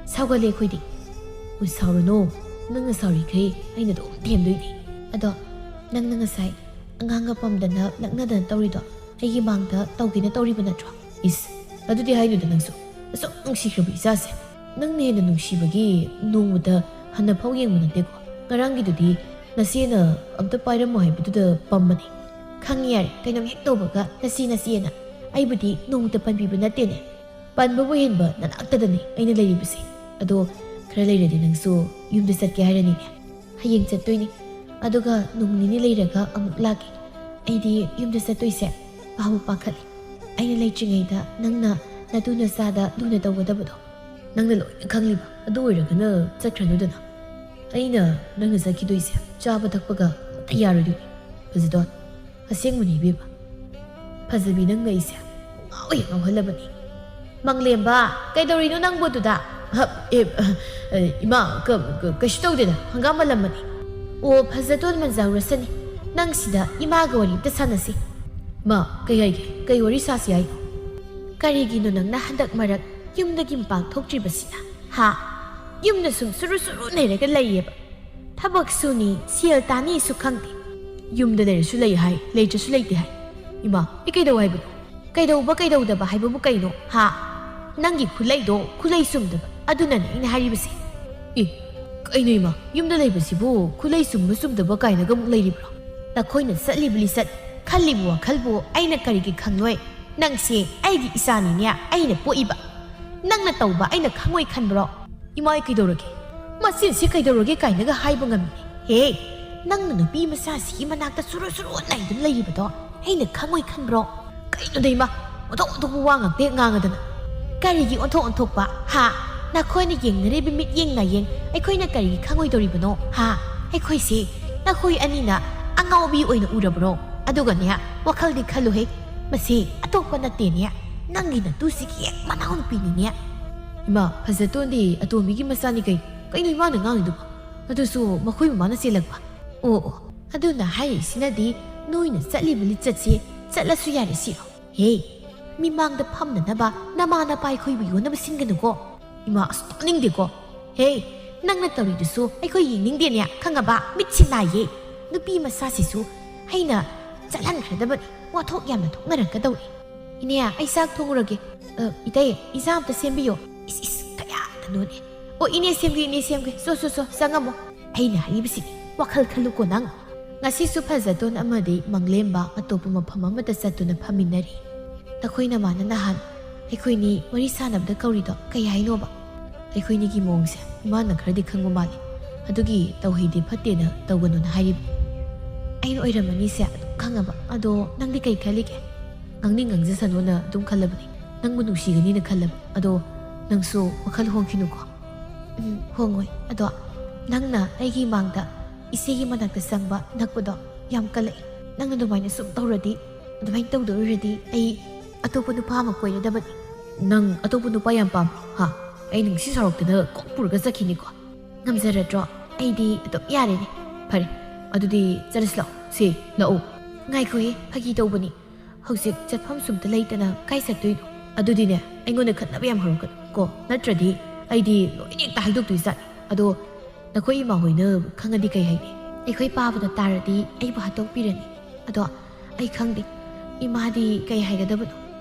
ꯁꯥꯎꯒꯠꯂꯦ ꯑꯩꯈꯣꯏꯗꯤ꯫ ꯍꯣꯏ, ꯁꯥꯎꯔꯨꯅꯨ꯫ ꯅꯪꯅ ꯁꯥꯎꯔꯤꯈꯩ ꯑꯩꯅ ꯑꯗꯨꯝ ꯊꯦꯝꯗꯣꯏꯅꯤ꯫ ꯑꯗꯣ ꯅꯪꯅ ꯉꯁꯥꯏ ꯑꯉꯥꯡꯒ ꯄꯝꯗꯅ ꯂꯛꯅꯗꯅ ꯇꯧꯔꯤꯗꯣ ꯑꯩꯒꯤ ꯃꯥꯡꯗ ꯇꯧꯒꯦꯅ ꯇꯧꯔꯤꯕ ꯅꯠꯇ꯭ꯔꯣ? ꯏꯁ, ꯑꯗꯨꯗꯤ ꯍꯥꯏꯅꯨꯗ ꯅꯪꯁꯨ꯫ ꯑꯁꯨꯛ ꯅꯨꯡꯁꯤꯈ꯭ꯔꯕ ꯏꯆꯥꯁꯦ꯫ ꯅꯪꯅ ꯍꯦꯟꯅ ꯅꯨꯡꯁꯤꯕꯒꯤ ꯅꯣꯡꯃꯇ ꯍꯟꯅ ꯐꯥꯎ ꯌꯦꯡꯕ ꯅꯠꯇꯦꯀꯣ꯫ ꯉꯔꯥꯡꯒꯤꯗꯨꯗꯤ ꯅꯆꯦꯅ ꯑꯝꯇ ꯄꯥꯏꯔꯝꯃꯣ ꯍꯥꯏꯕꯗꯨꯗ ꯄꯝꯕꯅꯦ꯫ ꯈꯪꯉꯤ ꯌꯥꯔꯦ, ꯀꯩꯅꯣꯝ ꯍꯦꯛ ꯇꯧꯕꯒ ꯅꯆꯦ ꯅꯆꯦꯅ꯫ ꯑꯩꯕꯨꯗꯤ ꯅꯣꯡꯃꯇ ꯄꯟꯕꯤꯕ ꯅꯠꯇꯦꯅꯦ꯫ ꯄꯟꯕꯕꯨ ꯍꯦꯟꯕ ꯅꯅꯥꯛꯇꯗꯅꯤ ꯑꯩꯅ ꯂꯩꯔꯤꯕꯁꯦ꯫ ꯑꯗꯣ ꯈꯔ ꯂꯩꯔꯗꯤ ꯅꯪꯁꯨ ꯌꯨꯝꯗ ꯆꯠꯀꯦ ꯍꯥꯏꯔꯅꯤꯅꯦ꯫ ꯍꯌꯦꯡ ꯆꯠꯇꯣꯏꯅꯤ꯫ ꯑꯗꯨꯒ ꯅꯣꯡ ꯅꯤꯅꯤ ꯂꯩꯔꯒ ꯑꯃꯨꯛ ꯂꯥꯛꯀꯦ꯫ ꯑꯩꯗꯤ ꯌꯨꯝꯗ ꯆꯠꯇꯣꯏꯁꯦ ꯄꯥꯕꯨ ꯄꯥꯈꯠꯂꯦ꯫ ꯑꯩꯅ ꯂꯩꯇ꯭ꯔꯤꯉꯩꯗ ꯅꯪꯅ ꯅꯇꯨ ꯅꯆꯥꯗ ꯂꯨꯅ ꯇꯧꯒꯗꯕꯗꯣ꯫ ꯅꯪꯅ ꯂꯣꯏꯅ ꯈꯪꯂꯤꯕ꯫ ꯑꯗꯨ ꯑꯣꯏꯔꯒꯅ ꯆꯠꯈ꯭ꯔꯅꯨꯗꯅ꯫ ꯑꯩꯅ ꯅꯪꯅ ꯆꯠꯈꯤꯗꯣꯏꯁꯦ ꯆꯥꯕ ꯊꯛꯄꯒ ꯑꯃꯠꯇ ꯌꯥꯔꯣꯏꯗꯣꯏꯅꯤ꯫ ꯐꯖꯗꯣꯟ, ꯑꯁꯦꯡꯕꯅꯤ ꯏꯕꯦꯝꯃ꯫ ꯐꯖꯕꯤ, ꯅꯪꯅ ꯑꯩꯁꯦ ꯉꯥꯎ ꯍꯦꯛ ꯉꯥꯎꯍꯜꯂꯕꯅꯤ꯫ ꯃꯪꯂꯦꯝꯕ, ꯀꯩꯗꯧꯔꯤꯅꯣ ꯅꯪꯕꯨ ꯑꯗꯨꯗ? ꯍ, ꯑꯦ, ꯑ, ꯏꯃꯥ, ꯀ-, ꯀ-, ꯀꯩꯁꯨ ꯇꯧꯗꯦꯗ, ꯍꯪꯒꯥꯝ ꯃꯜꯂꯝꯕꯅꯤ꯫ ꯑꯣ, ꯐꯖꯗꯣꯟ ꯃꯟꯖꯥꯎꯔꯁꯅꯤ꯫ ꯅꯪ ꯁꯤꯗ ꯏꯃꯥꯒ ꯋꯥꯔꯤ ꯑꯝꯇ ꯁꯥꯟꯅꯁꯤ꯫ ꯏꯃꯥ, ꯀꯩ ꯍꯥꯏꯒꯦ? ꯀꯩ ꯋꯥꯔꯤ ꯁꯥꯁꯤ ꯍꯥꯏꯅꯣ? ꯀꯔꯤꯒꯤꯅꯣ ꯅꯪꯅ ꯍꯟꯗꯛ ꯃꯔꯛ ꯌꯨꯝꯗꯒꯤ ꯃꯄꯥꯟ ꯊꯣꯛꯇ꯭ꯔꯤꯕꯁꯤꯅ? ꯍꯥ? ꯌꯨꯝꯗ ꯁꯨꯝ ꯁꯨꯔꯨ ꯁꯨꯔꯨ ꯂꯩꯔꯒ ꯂꯩꯌꯦꯕ꯫ ꯊꯕꯛ ꯁꯨꯅꯤ, ꯁꯦꯜ ꯇꯥꯅꯤꯁꯨ ꯈꯪꯗꯦ꯫ ꯌꯨꯝꯗ ꯂꯩꯔꯁꯨ ꯂꯩ ꯍꯥꯏ, ꯂꯩꯇ꯭ꯔꯁꯨ ꯂꯩꯇꯦ ꯍꯥꯏ꯫ ꯏꯃꯥ, ꯑꯩ ꯀꯩꯗꯧ ꯍꯥꯏꯕꯅꯣ? ꯀꯩꯗꯧꯕ ꯀꯩꯗꯧꯗꯕ ꯍꯥꯏꯕꯕꯨ ꯀꯩꯅꯣ? ꯍꯥ? ꯅꯪꯒꯤ ꯈꯨꯂꯩꯗꯣ ꯈꯨꯂꯩ ꯆꯨꯝꯗꯕ꯫ ꯑꯗꯨꯅꯅꯦ ꯑꯩꯅ ꯍꯥꯏꯔꯤꯕꯁꯦ꯫ ꯑꯦ, ꯀꯩꯅꯣ ꯏꯃꯥ? ꯌꯨꯝꯗ ꯂꯩꯕꯁꯤꯕꯨ ꯈꯨꯂꯩ ꯆꯨꯝꯕ ꯆꯨꯝꯗꯕ ꯀꯥꯏꯅꯒ ꯑꯃꯨꯛ ꯂꯩꯔꯤꯕ꯭ꯔꯣ? ꯅꯈꯣꯏꯅ ꯆꯠꯂꯤꯕ ꯂꯤꯆꯠ, ꯈꯜꯂꯤꯕ ꯋꯥꯈꯜꯕꯨ ꯑꯩꯅ ꯀꯔꯤꯒꯤ ꯈꯪꯂꯣꯏ? ꯅꯪꯁꯦ ꯑꯩꯒꯤ ꯏꯆꯥꯅꯤꯅꯦ, ꯑꯩꯅ ꯄꯣꯛꯏꯕ꯫ ꯅꯪꯅ ꯇꯧꯕ ꯑꯩꯅ ꯈꯪꯉꯣꯏ ꯈꯟꯕ꯭ꯔꯣ? ꯏꯃꯥ, ꯑꯩ ꯀꯩꯗꯧꯔꯒꯦ? ꯃꯆꯤꯟꯁꯤ ꯀꯩꯗꯧꯔꯒꯦ ꯀꯥꯏꯅꯒ ꯍꯥꯏꯕ ꯉꯝꯃꯤ? ꯍꯦ, ꯅꯪꯅ ꯅꯨꯄꯤ ꯃꯆꯥꯁꯤꯒꯤ ꯃꯅꯥꯛꯇ ꯁꯨꯔꯨ ꯁꯨꯔꯨ ꯅꯥꯏꯗꯨꯅ ꯂꯩꯔꯤꯕꯗꯣ ꯑꯩꯅ ꯈꯪꯉꯣꯏ ꯈꯟꯕ꯭ꯔꯣ? ꯀꯩꯅꯣꯗ ꯏꯃꯥ, ꯑꯣꯟꯊꯣꯛ ꯑꯣꯟꯊꯣꯛꯄ ꯋꯥ ꯉꯥꯛꯇ ꯍꯦꯛ ꯉꯥꯡꯉꯗꯅ꯫ ꯀꯔꯤꯒꯤ ꯑꯣꯟꯊꯣꯛ ꯑꯣꯟꯊꯣꯛꯄ? ꯍꯥ? ꯅꯈꯣꯏꯅ ꯌꯦꯡꯅꯔꯤꯕ ꯃꯤꯠꯌꯦꯡ ꯅꯥꯌꯦꯡ ꯑꯩꯈꯣꯏꯅ ꯀꯔꯤꯒꯤ ꯈꯪꯉꯣꯏꯗꯧꯔꯤꯕꯅꯣ? ꯍꯥ? ꯑꯩꯈꯣꯏꯁꯦ ꯅꯈꯣꯏ ꯑꯅꯤꯅ ꯑꯉꯥꯎꯕꯤ ꯑꯣꯏꯅ ꯎꯔꯕ꯭ꯔꯣ? ꯑꯗꯨꯒꯅꯦ, ꯋꯥꯈꯜꯗꯤ ꯈꯜꯂꯨꯍꯦ, ꯃꯁꯤ ꯑꯇꯣꯞꯄ ꯅꯠꯇꯦꯅꯦ, ꯅꯪꯒꯤ ꯅꯇꯨꯁꯤꯒꯤ ꯍꯦꯛ ꯃꯅꯥꯎꯅꯨꯄꯤꯅꯤꯅꯦ꯫ ꯏꯃꯥ, ꯐꯖꯇꯣꯟꯗꯤ ꯑꯇꯣꯝꯕꯤꯒꯤ ꯃꯆꯥꯅꯤ ꯀꯩꯅꯣ꯫ ꯀꯩꯅꯣ ꯏꯃꯥꯅ ꯉꯥꯡꯉꯤꯗꯨꯕꯣ? ꯑꯗꯨꯁꯨ ꯃꯈꯣꯏ ꯃꯃꯥꯅ ꯆꯦꯜꯂꯛꯄ꯫ ꯑꯣ, ꯑꯣ, ꯑꯗꯨꯅ ꯍꯥꯏꯔꯤꯁꯤꯅꯗꯤ ꯅꯣꯏꯅ ꯆꯠꯂꯤꯕ ꯂꯤꯆꯠꯁꯦ ꯆꯠꯂꯁꯨ ꯌꯥꯔꯦ ꯁꯤꯔꯣ? ꯍꯦ, ꯃꯤꯃꯥꯡꯗ ꯐꯝꯅꯅꯕ ꯅꯃꯥ ꯅꯄꯥ ꯑꯩꯈꯣꯏꯕꯨ ꯌꯣꯟꯅꯕ ꯁꯤꯟꯒꯅꯨꯀꯣ꯫ ꯏꯃꯥ, ꯑꯁ, ꯇꯥꯅꯤꯡꯗꯦꯀꯣ꯫ ꯍꯦ, ꯅꯪꯅ ꯇꯧꯔꯤꯗꯨꯁꯨ ꯑꯩꯈꯣꯏ ꯌꯦꯡꯅꯤꯡꯗꯦꯅꯦ, ꯈꯪꯉꯕ? ꯃꯤꯠꯁꯤ ꯅꯥꯏꯌꯦ꯫ ꯅꯨꯄꯤ ꯃꯆꯥꯁꯤꯁꯨ ꯑꯩꯅ ꯆꯠꯍꯟꯈ꯭ꯔꯗꯕꯅꯤ, ꯋꯥꯊꯣꯛ ꯌꯥꯝꯅ ꯊꯣꯛꯅꯔꯛꯀꯗꯧꯔꯤ꯫ ꯏꯅꯦ, ꯑꯩ ꯆꯥꯛ ꯊꯣꯡꯉꯨꯔꯒꯦ꯫ ꯑ, ꯏꯇꯩ, ꯏꯆꯥ ꯑꯝꯇ ꯁꯦꯝꯕꯤꯌꯣ꯫ ꯏꯁ, ꯏꯁ, ꯀꯌꯥꯗꯅꯣꯅꯦ꯫ ꯑꯣ, ꯏꯅꯦ ꯁꯦꯝꯒꯦ, ꯏꯅꯦ ꯁꯦꯝꯒꯦ꯫ ꯆꯣ, ꯆꯣ, ꯆꯣ, ꯆꯪꯉꯝꯃꯣ꯫ ꯑꯩꯅ ꯍꯥꯏꯔꯤꯕꯁꯤꯅꯤ, ꯋꯥꯈꯜ ꯈꯜꯂꯨꯀꯣ ꯅꯪ꯫ ꯉꯁꯤꯁꯨ ꯐꯖꯇꯣꯟ ꯑꯃꯗꯤ ꯃꯪꯂꯦꯝꯕ ꯑꯇꯣꯞꯄ ꯃꯐꯝ ꯑꯃꯗ ꯆꯠꯇꯨꯅ ꯐꯝꯃꯤꯟꯅꯔꯤ꯫ ꯅꯈꯣꯏ ꯅꯃꯥꯅ ꯅꯍꯥꯟ ꯑꯩꯈꯣꯏꯅꯤ ꯋꯥꯔꯤ ꯁꯥꯟꯅꯕꯗ ꯀꯧꯔꯤꯗꯣ ꯀꯩ ꯍꯥꯏꯅꯣꯕ? ꯑꯩꯈꯣꯏꯅꯤꯒꯤ ꯃꯑꯣꯡꯁꯦ ꯏꯃꯥꯅ ꯈꯔꯗꯤ ꯈꯪꯕ ꯃꯥꯜꯂꯤ꯫ ꯑꯗꯨꯒꯤ ꯇꯧꯍꯩꯗꯦ ꯐꯠꯇꯦꯅ ꯇꯧꯒꯅꯨꯅ ꯍꯥꯏꯔꯤꯕ꯫ ꯑꯩꯅ ꯑꯣꯏꯔꯝꯃꯅꯤꯁꯦ ꯑꯗꯨꯝ ꯈꯪꯉꯕ꯫ ꯑꯗꯣ ꯅꯪꯗꯤ ꯀꯩ ꯈꯜꯂꯤꯒꯦ? ꯉꯥꯡꯅꯤꯡ ꯉꯥꯡꯖꯁꯅꯨꯅ ꯑꯗꯨꯝ ꯈꯜꯂꯕꯅꯤ꯫ ꯅꯪꯕꯨ ꯅꯨꯡꯁꯤꯒꯅꯤꯅ ꯈꯜꯂꯕ꯫ ꯑꯗꯣ ꯅꯪꯁꯨ ꯋꯥꯈꯜ ꯍꯣꯡꯈꯤꯅꯨꯀꯣ꯫ ꯎꯝ, ꯍꯣꯡꯉꯣꯏ꯫ ꯑꯗꯣ ꯅꯪꯅ ꯑꯩꯒꯤ ꯏꯃꯥꯡꯗ ꯏꯆꯦꯒꯤ ꯃꯅꯥꯛꯇ ꯆꯪꯕ ꯅꯛꯄꯗꯣ ꯌꯥꯝ ꯀꯜꯂꯛꯏ꯫ ꯅꯪꯅ ꯑꯗꯨꯃꯥꯏꯅ ꯁꯨꯝ ꯇꯧꯔꯗꯤ, ꯑꯗꯨꯃꯥꯏꯅ ꯇꯧꯗꯣꯏ ꯑꯣꯏꯔꯗꯤ ꯑꯩ ꯑꯇꯣꯞꯄ ꯅꯨꯄꯥ ꯑꯃ ꯀꯣꯏꯔꯗꯕꯅꯤ꯫ ꯅꯪ ꯑꯇꯣꯞꯄ ꯅꯨꯄꯥ ꯌꯥꯝ ꯄꯥꯝꯕ꯭ꯔꯣ? ꯍꯥ? ꯑꯩ ꯅꯪ ꯁꯤ ꯁꯥꯎꯔꯛꯇꯅ ꯀꯣꯛ ꯄꯨꯔꯒ ꯆꯠꯈꯤꯅꯤꯀꯣ꯫ ꯉꯝꯖꯔꯗ꯭ꯔꯣ? ꯑꯩꯗꯤ ꯑꯗꯨꯝ ꯌꯥꯔꯦꯅꯦ꯫ ꯐꯔꯦ, ꯑꯗꯨꯗꯤ ꯆꯠꯂꯁꯤ ꯂꯥꯛꯑꯣ꯫ ꯁꯦ, ꯂꯥꯛꯑꯣ꯫ ꯉꯥꯏꯈꯣꯍꯦ, ꯐꯥꯒꯤ ꯇꯧꯕꯅꯤ꯫ ꯍꯧꯖꯤꯛ ꯆꯠꯐꯝꯁꯨ ꯑꯝꯇ ꯂꯩꯇꯅ ꯀꯥꯏ ꯆꯠꯇꯣꯏꯅꯣ? ꯑꯗꯨꯗꯤꯅꯦ, ꯑꯩꯉꯣꯟꯗ ꯈꯠꯅꯕ ꯌꯥꯝ ꯍꯧꯔꯛꯀꯅꯨ ꯀꯣ, ꯅꯠꯇ꯭ꯔꯗꯤ ꯑꯩꯗꯤ ꯂꯣꯏꯅ ꯍꯦꯛꯇ ꯍꯥꯏꯗꯣꯛꯇꯣꯏ ꯖꯥꯠꯅꯤ꯫ ꯑꯗꯣ ꯅꯈꯣꯏ ꯏꯃꯥ ꯍꯣꯏꯅ ꯈꯪꯉꯗꯤ ꯀꯩ ꯍꯥꯏꯅꯤ? ꯑꯩꯈꯣꯏ ꯄꯥꯕꯅ ꯇꯥꯔꯗꯤ ꯑꯩꯕꯨ ꯍꯥꯠꯇꯣꯛꯄꯤꯔꯅꯤ꯫ ꯑꯗꯣ ꯑꯩ ꯈꯪꯗꯦ, ꯏꯃꯥꯗꯤ ꯀꯩ ꯍꯥꯏꯒꯗꯕꯅꯣ?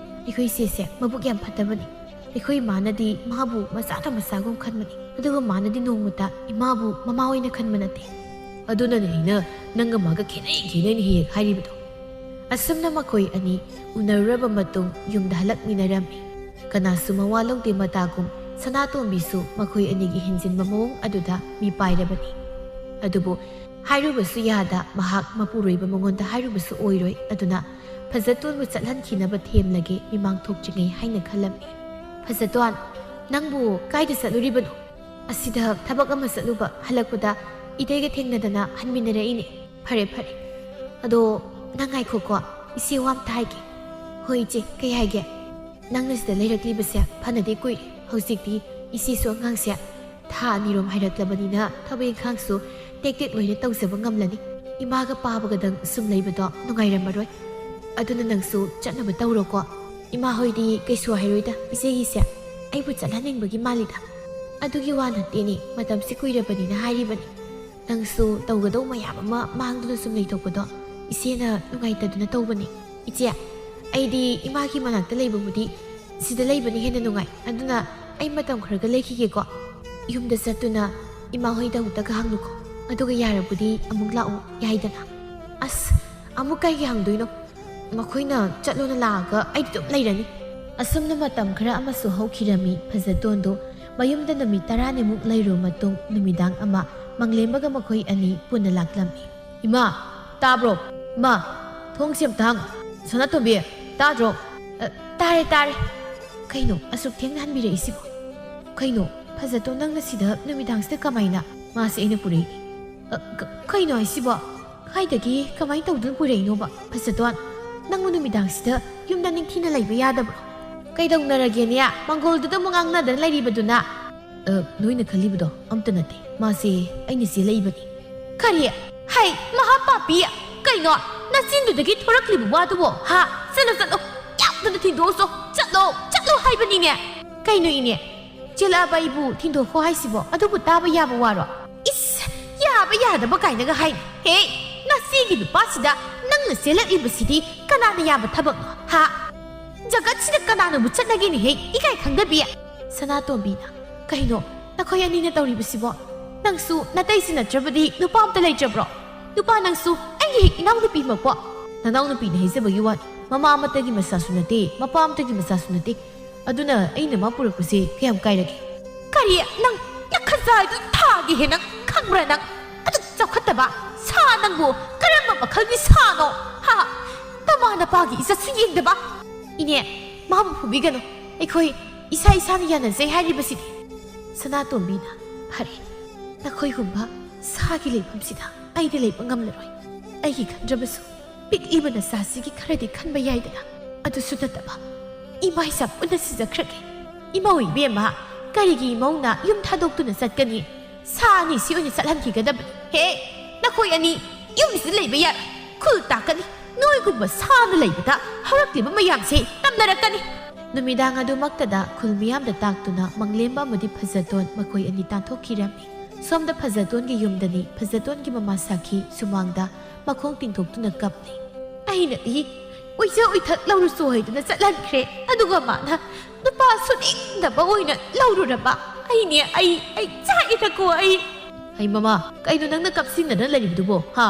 ꯑꯩꯈꯣꯏ ꯏꯆꯦꯁꯦ ꯃꯕꯨꯛ ꯌꯥꯝ ꯐꯠꯇꯕꯅꯤ꯫ ꯑꯩꯈꯣꯏ ꯏꯃꯥꯅꯗꯤ ꯃꯥꯕꯨ ꯃꯆꯥꯗ ꯃꯆꯥꯒꯨꯝ ꯈꯟꯕꯅꯤ, ꯑꯗꯨꯒ ꯃꯥꯅꯗꯤ ꯅꯣꯡꯃꯇ ꯏꯃꯥꯕꯨ ꯃꯃꯥ ꯑꯣꯏꯅ ꯈꯟꯕ ꯅꯠꯇꯦ꯫ ꯑꯗꯨꯅꯅꯦ ꯑꯩꯅ ꯅꯪꯒ ꯃꯥꯒ ꯈꯦꯠꯅꯩ ꯈꯦꯠꯅꯩꯅ ꯍꯦꯛ ꯍꯦꯛ ꯍꯥꯏꯔꯤꯕꯗꯣ꯫ ꯑꯁꯨꯝꯅ ꯃꯈꯣꯏ ꯑꯅꯤ ꯎꯅꯔꯨꯔꯕ ꯃꯇꯨꯡ ꯌꯨꯝꯗ ꯍꯜꯂꯛꯃꯤꯟꯅꯔꯝꯃꯤ꯫ ꯀꯅꯥꯁꯨ ꯃꯋꯥ ꯂꯧꯗꯦ ꯃꯇꯥꯒꯨꯝ ꯁꯅꯥꯇꯣꯝꯕꯤꯁꯨ ꯃꯈꯣꯏ ꯑꯅꯤꯒꯤ ꯍꯦꯟꯖꯤꯟꯕ ꯃꯑꯣꯡ ꯑꯗꯨꯗ ꯃꯤꯄꯥꯏꯔꯕꯅꯤ꯫ ꯑꯗꯨꯕꯨ ꯍꯥꯏꯔꯨꯕꯁꯨ ꯌꯥꯗ, ꯃꯍꯥꯛ ꯃꯄꯨꯔꯣꯏꯕ ꯃꯉꯣꯟꯗ ꯍꯥꯏꯔꯨꯕꯁꯨ ꯑꯣꯏꯔꯣꯏ, ꯑꯗꯨꯅ ꯐꯖꯇꯣꯟꯕꯨ ꯆꯠꯍꯟꯈꯤꯅꯕ ꯊꯦꯝꯂꯒꯦ ꯃꯤꯃꯥꯡ ꯊꯣꯛꯇ꯭ꯔꯤꯉꯩ ꯍꯥꯏꯅ ꯈꯜꯂꯝꯃꯤ꯫ ꯐꯖꯇꯣꯟ, "ꯅꯪꯕꯨ ꯀꯥꯏꯗ ꯆꯠꯂꯨꯔꯤꯕꯅꯣ?" "ꯑꯁꯤꯗ ꯊꯕꯛ ꯑꯃ ꯆꯠꯂꯨꯕ, ꯍꯜꯂꯛꯄꯗ ꯏꯇꯩꯒ ꯊꯦꯡꯅꯗꯅ ꯍꯟꯃꯤꯟꯅꯔꯛꯏꯅꯦ꯫" "ꯐꯔꯦ, ꯐꯔꯦ꯫ ꯑꯗꯣ ꯅꯪ ꯉꯥꯏꯈꯣꯀꯣ, ꯏꯆꯦ ꯋꯥ ꯑꯝꯇ ꯍꯥꯏꯒꯦ꯫" "ꯍꯣꯏ ꯏꯆꯦ, ꯀꯩ ꯍꯥꯏꯒꯦ?" "ꯅꯪꯅ ꯁꯤꯗ ꯂꯩꯔꯛꯂꯤꯕꯁꯦ ꯐꯅꯗꯤ ꯀꯨꯏꯔꯦ꯫ ꯍꯧꯖꯤꯛꯇꯤ ꯏꯆꯦꯁꯨ ꯑꯉꯥꯡꯁꯦ ꯊꯥ ꯑꯅꯤꯔꯣꯝ ꯍꯥꯏꯔꯛꯂꯕꯅꯤꯅ ꯊꯕꯛ ꯏꯪꯈꯥꯡꯁꯨ ꯇꯦꯛ ꯇꯦꯛ ꯂꯣꯏꯅ ꯇꯧꯖꯕ ꯉꯝꯂꯅꯤ꯫ ꯏꯃꯥꯒ ꯄꯥꯕꯒꯗꯪ ꯁꯨꯝ ꯂꯩꯕꯗꯣ ꯅꯨꯡꯉꯥꯏꯔꯝꯃꯔꯣꯏ꯫ ꯑꯗꯨꯅ ꯅꯪꯁꯨ ꯆꯠꯅꯕ ꯇꯧꯔꯣꯀꯣ꯫" "ꯏꯃꯥ ꯍꯣꯏꯗꯤ ꯀꯩꯁꯨ ꯍꯥꯏꯔꯣꯏꯗ ꯏꯆꯦꯒꯤꯁꯦ꯫ ꯑꯩꯕꯨ ꯆꯠꯍꯟꯅꯤꯡꯕꯒꯤ ꯃꯥꯜꯂꯤꯗ꯫" "ꯑꯗꯨꯒꯤ ꯋꯥ ꯅꯠꯇꯦꯅꯦ, ꯃꯇꯝꯁꯤ ꯀꯨꯏꯔꯕꯅꯤꯅ ꯍꯥꯏꯔꯤꯕꯅꯤ꯫ ꯅꯪꯁꯨ ꯇꯧꯒꯗꯧ ꯃꯌꯥꯝ ꯑꯃ ꯃꯥꯡꯗꯨꯅ ꯁꯨꯝ ꯂꯩꯊꯣꯛꯄꯗꯣ ꯏꯆꯦꯅ ꯅꯨꯡꯉꯥꯏꯇꯗꯨꯅ ꯇꯧꯕꯅꯤ꯫ ꯏꯆꯦ, ꯑꯩꯗꯤ ꯏꯃꯥꯒꯤ ꯃꯅꯥꯛꯇ ꯂꯩꯕꯕꯨꯗꯤ ꯁꯤꯗ ꯂꯩꯕꯅ ꯍꯦꯟꯅ ꯅꯨꯡꯉꯥꯏ꯫ ꯑꯗꯨꯅ ꯑꯩ ꯃꯇꯝ ꯈꯔꯒ ꯂꯩꯈꯤꯒꯦꯀꯣ꯫ ꯌꯨꯝꯗ ꯆꯠꯇꯨꯅ ꯏꯃꯥ ꯍꯣꯏꯗ ꯑꯃꯨꯛꯇꯒ ꯍꯪꯉꯨꯀꯣ꯫ ꯑꯗꯨꯒ ꯌꯥꯔꯕꯨꯗꯤ ꯑꯃꯨꯛ ꯂꯥꯛꯑꯣ ꯌꯥꯏꯗꯅ꯫" "ꯑꯁ, ꯑꯃꯨꯛ ꯀꯩꯒꯤ ꯍꯪꯗꯣꯏꯅꯣ? ꯃꯈꯣꯏꯅ ꯆꯠꯂꯣꯅ ꯂꯥꯛꯑꯒ ꯑꯩꯗꯤ ꯑꯗꯨꯝ ꯂꯩꯔꯅꯤ꯫" ꯑꯁꯨꯝꯅ ꯃꯇꯝ ꯈꯔ ꯑꯃꯁꯨ ꯍꯧꯈꯤꯔꯝꯃꯤ꯫ ꯐꯖꯇꯣꯟꯗꯨ ꯃꯌꯨꯝꯗ ꯅꯨꯃꯤꯠ ꯇꯔꯥꯅꯤꯃꯨꯛ ꯂꯩꯔꯨꯕ ꯃꯇꯨꯡ ꯅꯨꯃꯤꯗꯥꯡ ꯑꯃ ꯃꯪꯂꯦꯝꯕꯒ ꯃꯈꯣꯏ ꯑꯅꯤ ꯄꯨꯟꯅ ꯂꯥꯛꯂꯝꯃꯤ꯫ "ꯏꯃꯥ, ꯇꯥꯕ꯭ꯔꯣ? ꯏꯃꯥ, ꯊꯣꯡꯁꯦ ꯑꯝꯇ ꯍꯥꯡꯉꯣ꯫ ꯁꯅꯥꯇꯣꯝꯕꯤ, ꯇꯥꯗ꯭ꯔꯣ?" "ꯑ, ꯇꯥꯔꯦ, ꯇꯥꯔꯦ꯫" "ꯀꯩꯅꯣ ꯑꯁꯨꯛ ꯊꯦꯡꯅ ꯍꯟꯕꯤꯔꯛꯏꯁꯤꯕꯣ? ꯀꯩꯅꯣ, ꯐꯖꯇꯣꯟ, ꯅꯪꯅ ꯁꯤꯗ ꯅꯨꯃꯤꯗꯥꯡꯁꯤꯗ ꯀꯃꯥꯏꯅ?" "ꯃꯥꯁꯦ ꯑꯩꯅ ꯄꯨꯔꯛꯏꯅꯤ꯫" "ꯑ, ꯀ-, ꯀꯩꯅꯣ ꯍꯥꯏꯁꯤꯕꯣ? ꯀꯥꯏꯗꯒꯤ ꯀꯃꯥꯏꯅ ꯇꯧꯗꯨꯅ ꯄꯨꯔꯛꯏꯅꯣꯕ?" "ꯐꯖꯇꯣꯟ, ꯅꯪꯕꯨ ꯅꯨꯃꯤꯗꯥꯡꯁꯤꯗ ꯌꯨꯝꯗ ꯅꯤꯡꯊꯤꯅ ꯂꯩꯕ ꯌꯥꯗꯕ꯭ꯔꯣ?" "ꯀꯩꯗꯧꯅꯔꯒꯦꯅꯦ? ꯃꯪꯒꯣꯜꯗꯨꯗ ꯑꯃꯨꯛ ꯉꯥꯡꯅꯗꯅ ꯂꯩꯔꯤꯕꯗꯨꯅ?" "ꯑ, ꯅꯣꯏꯅ ꯈꯜꯂꯤꯕꯗꯣ ꯑꯝꯇ ꯅꯠꯇꯦ꯫ ꯃꯥꯁꯦ ꯑꯩꯅ ꯆꯦꯜꯂꯛꯏꯕꯅꯤ꯫" "ꯀꯔꯤ? ꯍꯩ, ꯃꯍꯥ ꯄꯥꯄꯤ! ꯀꯩꯅꯣ, ꯅꯆꯤꯟꯗꯨꯗꯒꯤ ꯊꯣꯔꯛꯂꯤꯕ ꯋꯥꯗꯨꯕꯣ? ꯍꯥ? ꯆꯠꯂꯣ, ꯆꯠꯂꯣ, ꯌꯥꯝꯗꯅ ꯊꯤꯟꯗꯣꯛꯑꯁꯨ꯫ ꯆꯠꯂꯣ, ꯆꯠꯂꯣ ꯍꯥꯏꯕꯅꯤꯅꯦ!" "ꯀꯩꯅꯣ ꯏꯅꯦ? ꯆꯦꯜꯂꯛꯑꯕ ꯑꯩꯕꯨ ꯊꯤꯟꯗꯣꯛꯈꯣ ꯍꯥꯏꯁꯤꯕꯣ? ꯑꯗꯨꯕꯨ ꯇꯥꯕ ꯌꯥꯕ ꯋꯥꯔꯣ?" "ꯏꯁ, ꯌꯥꯕ ꯌꯥꯗꯕ ꯀꯥꯏꯅꯒ ꯍꯥꯏ꯫ ꯍꯦ, ꯅꯆꯦꯒꯤ ꯅꯨꯄꯥꯁꯤꯗ ꯅꯪꯅ ꯆꯦꯜꯂꯛꯂꯤꯕꯁꯤꯗꯤ ꯀꯅꯥꯅ ꯌꯥꯕ ꯊꯕꯛꯅꯣ, ꯍꯥ? ꯖꯒꯠꯁꯤꯗ ꯀꯅꯥꯅꯕꯨ ꯆꯠꯅꯒꯦꯅꯦ ꯍꯦ, ꯏꯀꯥꯏ ꯈꯪꯗꯕꯤ?" ꯁꯅꯥꯇꯣꯝꯕꯤꯅ, "ꯀꯩꯅꯣ ꯅꯈꯣꯏ ꯑꯅꯤꯅ ꯇꯧꯔꯤꯕꯁꯤꯕꯣ? ꯅꯪꯁꯨ ꯅꯇꯩꯁꯤ ꯅꯠꯇ꯭ꯔꯕꯗꯤ ꯅꯨꯄꯥ ꯑꯝꯇ ꯂꯩꯇ꯭ꯔꯕ꯭ꯔꯣ? ꯅꯨꯄꯥ ꯅꯪꯁꯨ ꯑꯩꯒꯤ ꯍꯦꯛ ꯏꯅꯥꯎꯅꯨꯄꯤꯃꯛꯄꯣ?" "ꯅꯅꯥꯎꯅꯨꯄꯤꯅ ꯍꯥꯏꯖꯕꯒꯤ ꯋꯥꯅꯤ꯫ ꯃꯃꯥ ꯑꯃꯠꯇꯒꯤ ꯃꯆꯥꯁꯨ ꯅꯠꯇꯦ, ꯃꯄꯥ ꯑꯃꯠꯇꯒꯤ ꯃꯆꯥꯁꯨ ꯅꯠꯇꯦ꯫ ꯑꯗꯨꯅ ꯑꯩꯅ ꯃꯥ ꯄꯨꯔꯛꯄꯁꯦ ꯀꯌꯥꯝ ꯀꯥꯏꯔꯒꯦ?" "ꯀꯔꯤ? ꯅꯪ ꯅꯈꯖꯥꯏꯗꯨ ꯊꯥꯒꯦꯍꯦ ꯅꯪ, ꯈꯪꯕ꯭ꯔꯥ ꯅꯪ? ꯑꯗꯨꯛ ꯆꯥꯎꯈꯠꯇꯕ ꯁꯥ ꯅꯪꯕꯨ ꯀꯔꯝꯕ ꯃꯈꯜꯒꯤ ꯁꯥꯅꯣ? ꯍꯥ? ꯅꯃꯥ ꯅꯄꯥꯒꯤ ꯏꯖꯠꯁꯨ ꯌꯦꯡꯗꯕ?" "ꯏꯅꯦ, ꯃꯥꯕꯨ ꯐꯨꯕꯤꯒꯅꯨ꯫ ꯑꯩꯈꯣꯏ ꯏꯁꯥ ꯏꯁꯥꯅ ꯌꯥꯅꯖꯩ ꯍꯥꯏꯔꯤꯕꯁꯤꯗꯤ꯫ ꯁꯅꯥꯇꯣꯝꯕꯤꯅ, "ꯐꯔꯦ, ꯅꯈꯣꯏꯒꯨꯝꯕ ꯁꯥꯒꯤ ꯂꯩꯐꯝꯁꯤꯗ ꯑꯩꯗꯤ ꯂꯩꯕ ꯉꯝꯂꯔꯣꯏ꯫ ꯑꯩꯒꯤ ꯈꯟꯗ꯭ꯔꯕꯁꯨ ꯄꯤꯛꯂꯤꯕ ꯅꯆꯥꯁꯤꯒꯤ ꯈꯔꯗꯤ ꯈꯟꯕ ꯌꯥꯏꯗꯅ꯫ ꯑꯗꯨꯁꯨ ꯅꯠꯇꯕ, ꯏꯃꯥ ꯏꯆꯥ ꯄꯨꯟꯅ ꯁꯤꯖꯈ꯭ꯔꯒꯦ꯫ ꯏꯃꯧ ꯏꯕꯦꯝꯃ, ꯀꯔꯤꯒꯤ ꯏꯃꯧꯅ ꯌꯨꯝ ꯊꯥꯗꯣꯛꯇꯨꯅ ꯆꯠꯀꯅꯤ? ꯁꯥ ꯑꯅꯤꯁꯤ ꯑꯣꯏꯅ ꯆꯠꯍꯟꯈꯤꯒꯗꯕꯅꯤ꯫ ꯍꯦ, ꯅꯈꯣꯏ ꯑꯅꯤ ꯌꯨꯝꯁꯤꯗ ꯂꯩꯕ ꯌꯥꯔꯣꯏ꯫ ꯈꯨꯜ ꯇꯥꯛꯀꯅꯤ꯫ ꯅꯣꯏꯒꯨꯝꯕ ꯁꯥꯅ ꯂꯩꯕꯗ ꯍꯧꯔꯛꯂꯤꯕ ꯃꯌꯥꯝꯁꯦ ꯇꯝꯅꯔꯛꯀꯅꯤ꯫" ꯅꯨꯃꯤꯗꯥꯡ ꯑꯗꯨꯃꯛꯇꯗ ꯈꯨꯜ ꯃꯤꯌꯥꯝꯗ ꯇꯥꯛꯇꯨꯅ ꯃꯪꯂꯦꯝꯕ ꯑꯃꯗꯤ ꯐꯖꯇꯣꯟ ꯃꯈꯣꯏ ꯑꯅꯤ ꯇꯥꯟꯊꯣꯛꯈꯤꯔꯝꯃꯤ꯫ ꯁꯣꯝꯗ ꯐꯖꯇꯣꯟꯒꯤ ꯌꯨꯝꯗꯅꯤ ꯐꯖꯇꯣꯟꯒꯤ ꯃꯃꯥ ꯁꯥꯈꯤ ꯁꯨꯃꯥꯡꯗ ꯃꯈꯣꯡ ꯇꯤꯡꯊꯣꯛꯇꯨꯅ ꯀꯞꯂꯤ꯫ "ꯑꯩꯅꯗꯤ ꯑꯣꯏꯖ ꯑꯣꯏꯊꯛ ꯂꯧꯔꯨꯁꯨ ꯍꯥꯏꯗꯨꯅ ꯆꯠꯍꯟꯈ꯭ꯔꯦ, ꯑꯗꯨꯒ ꯃꯥꯅ ꯅꯨꯄꯥ ꯁꯨꯅꯤꯡꯗꯕ ꯑꯣꯏꯅ ꯂꯧꯔꯨꯔꯕ꯫ ꯑꯩꯅꯦ, ꯑꯩ, ꯑꯩ ꯆꯥꯛꯑꯦꯗꯀꯣ ꯑꯩ꯫" "ꯍꯩ ꯃꯃꯥ, ꯀꯩꯅꯣ ꯅꯪꯅ ꯀꯞꯁꯤꯟꯅꯗꯅ ꯂꯩꯔꯤꯕꯗꯨꯕꯣ, ꯍꯥ?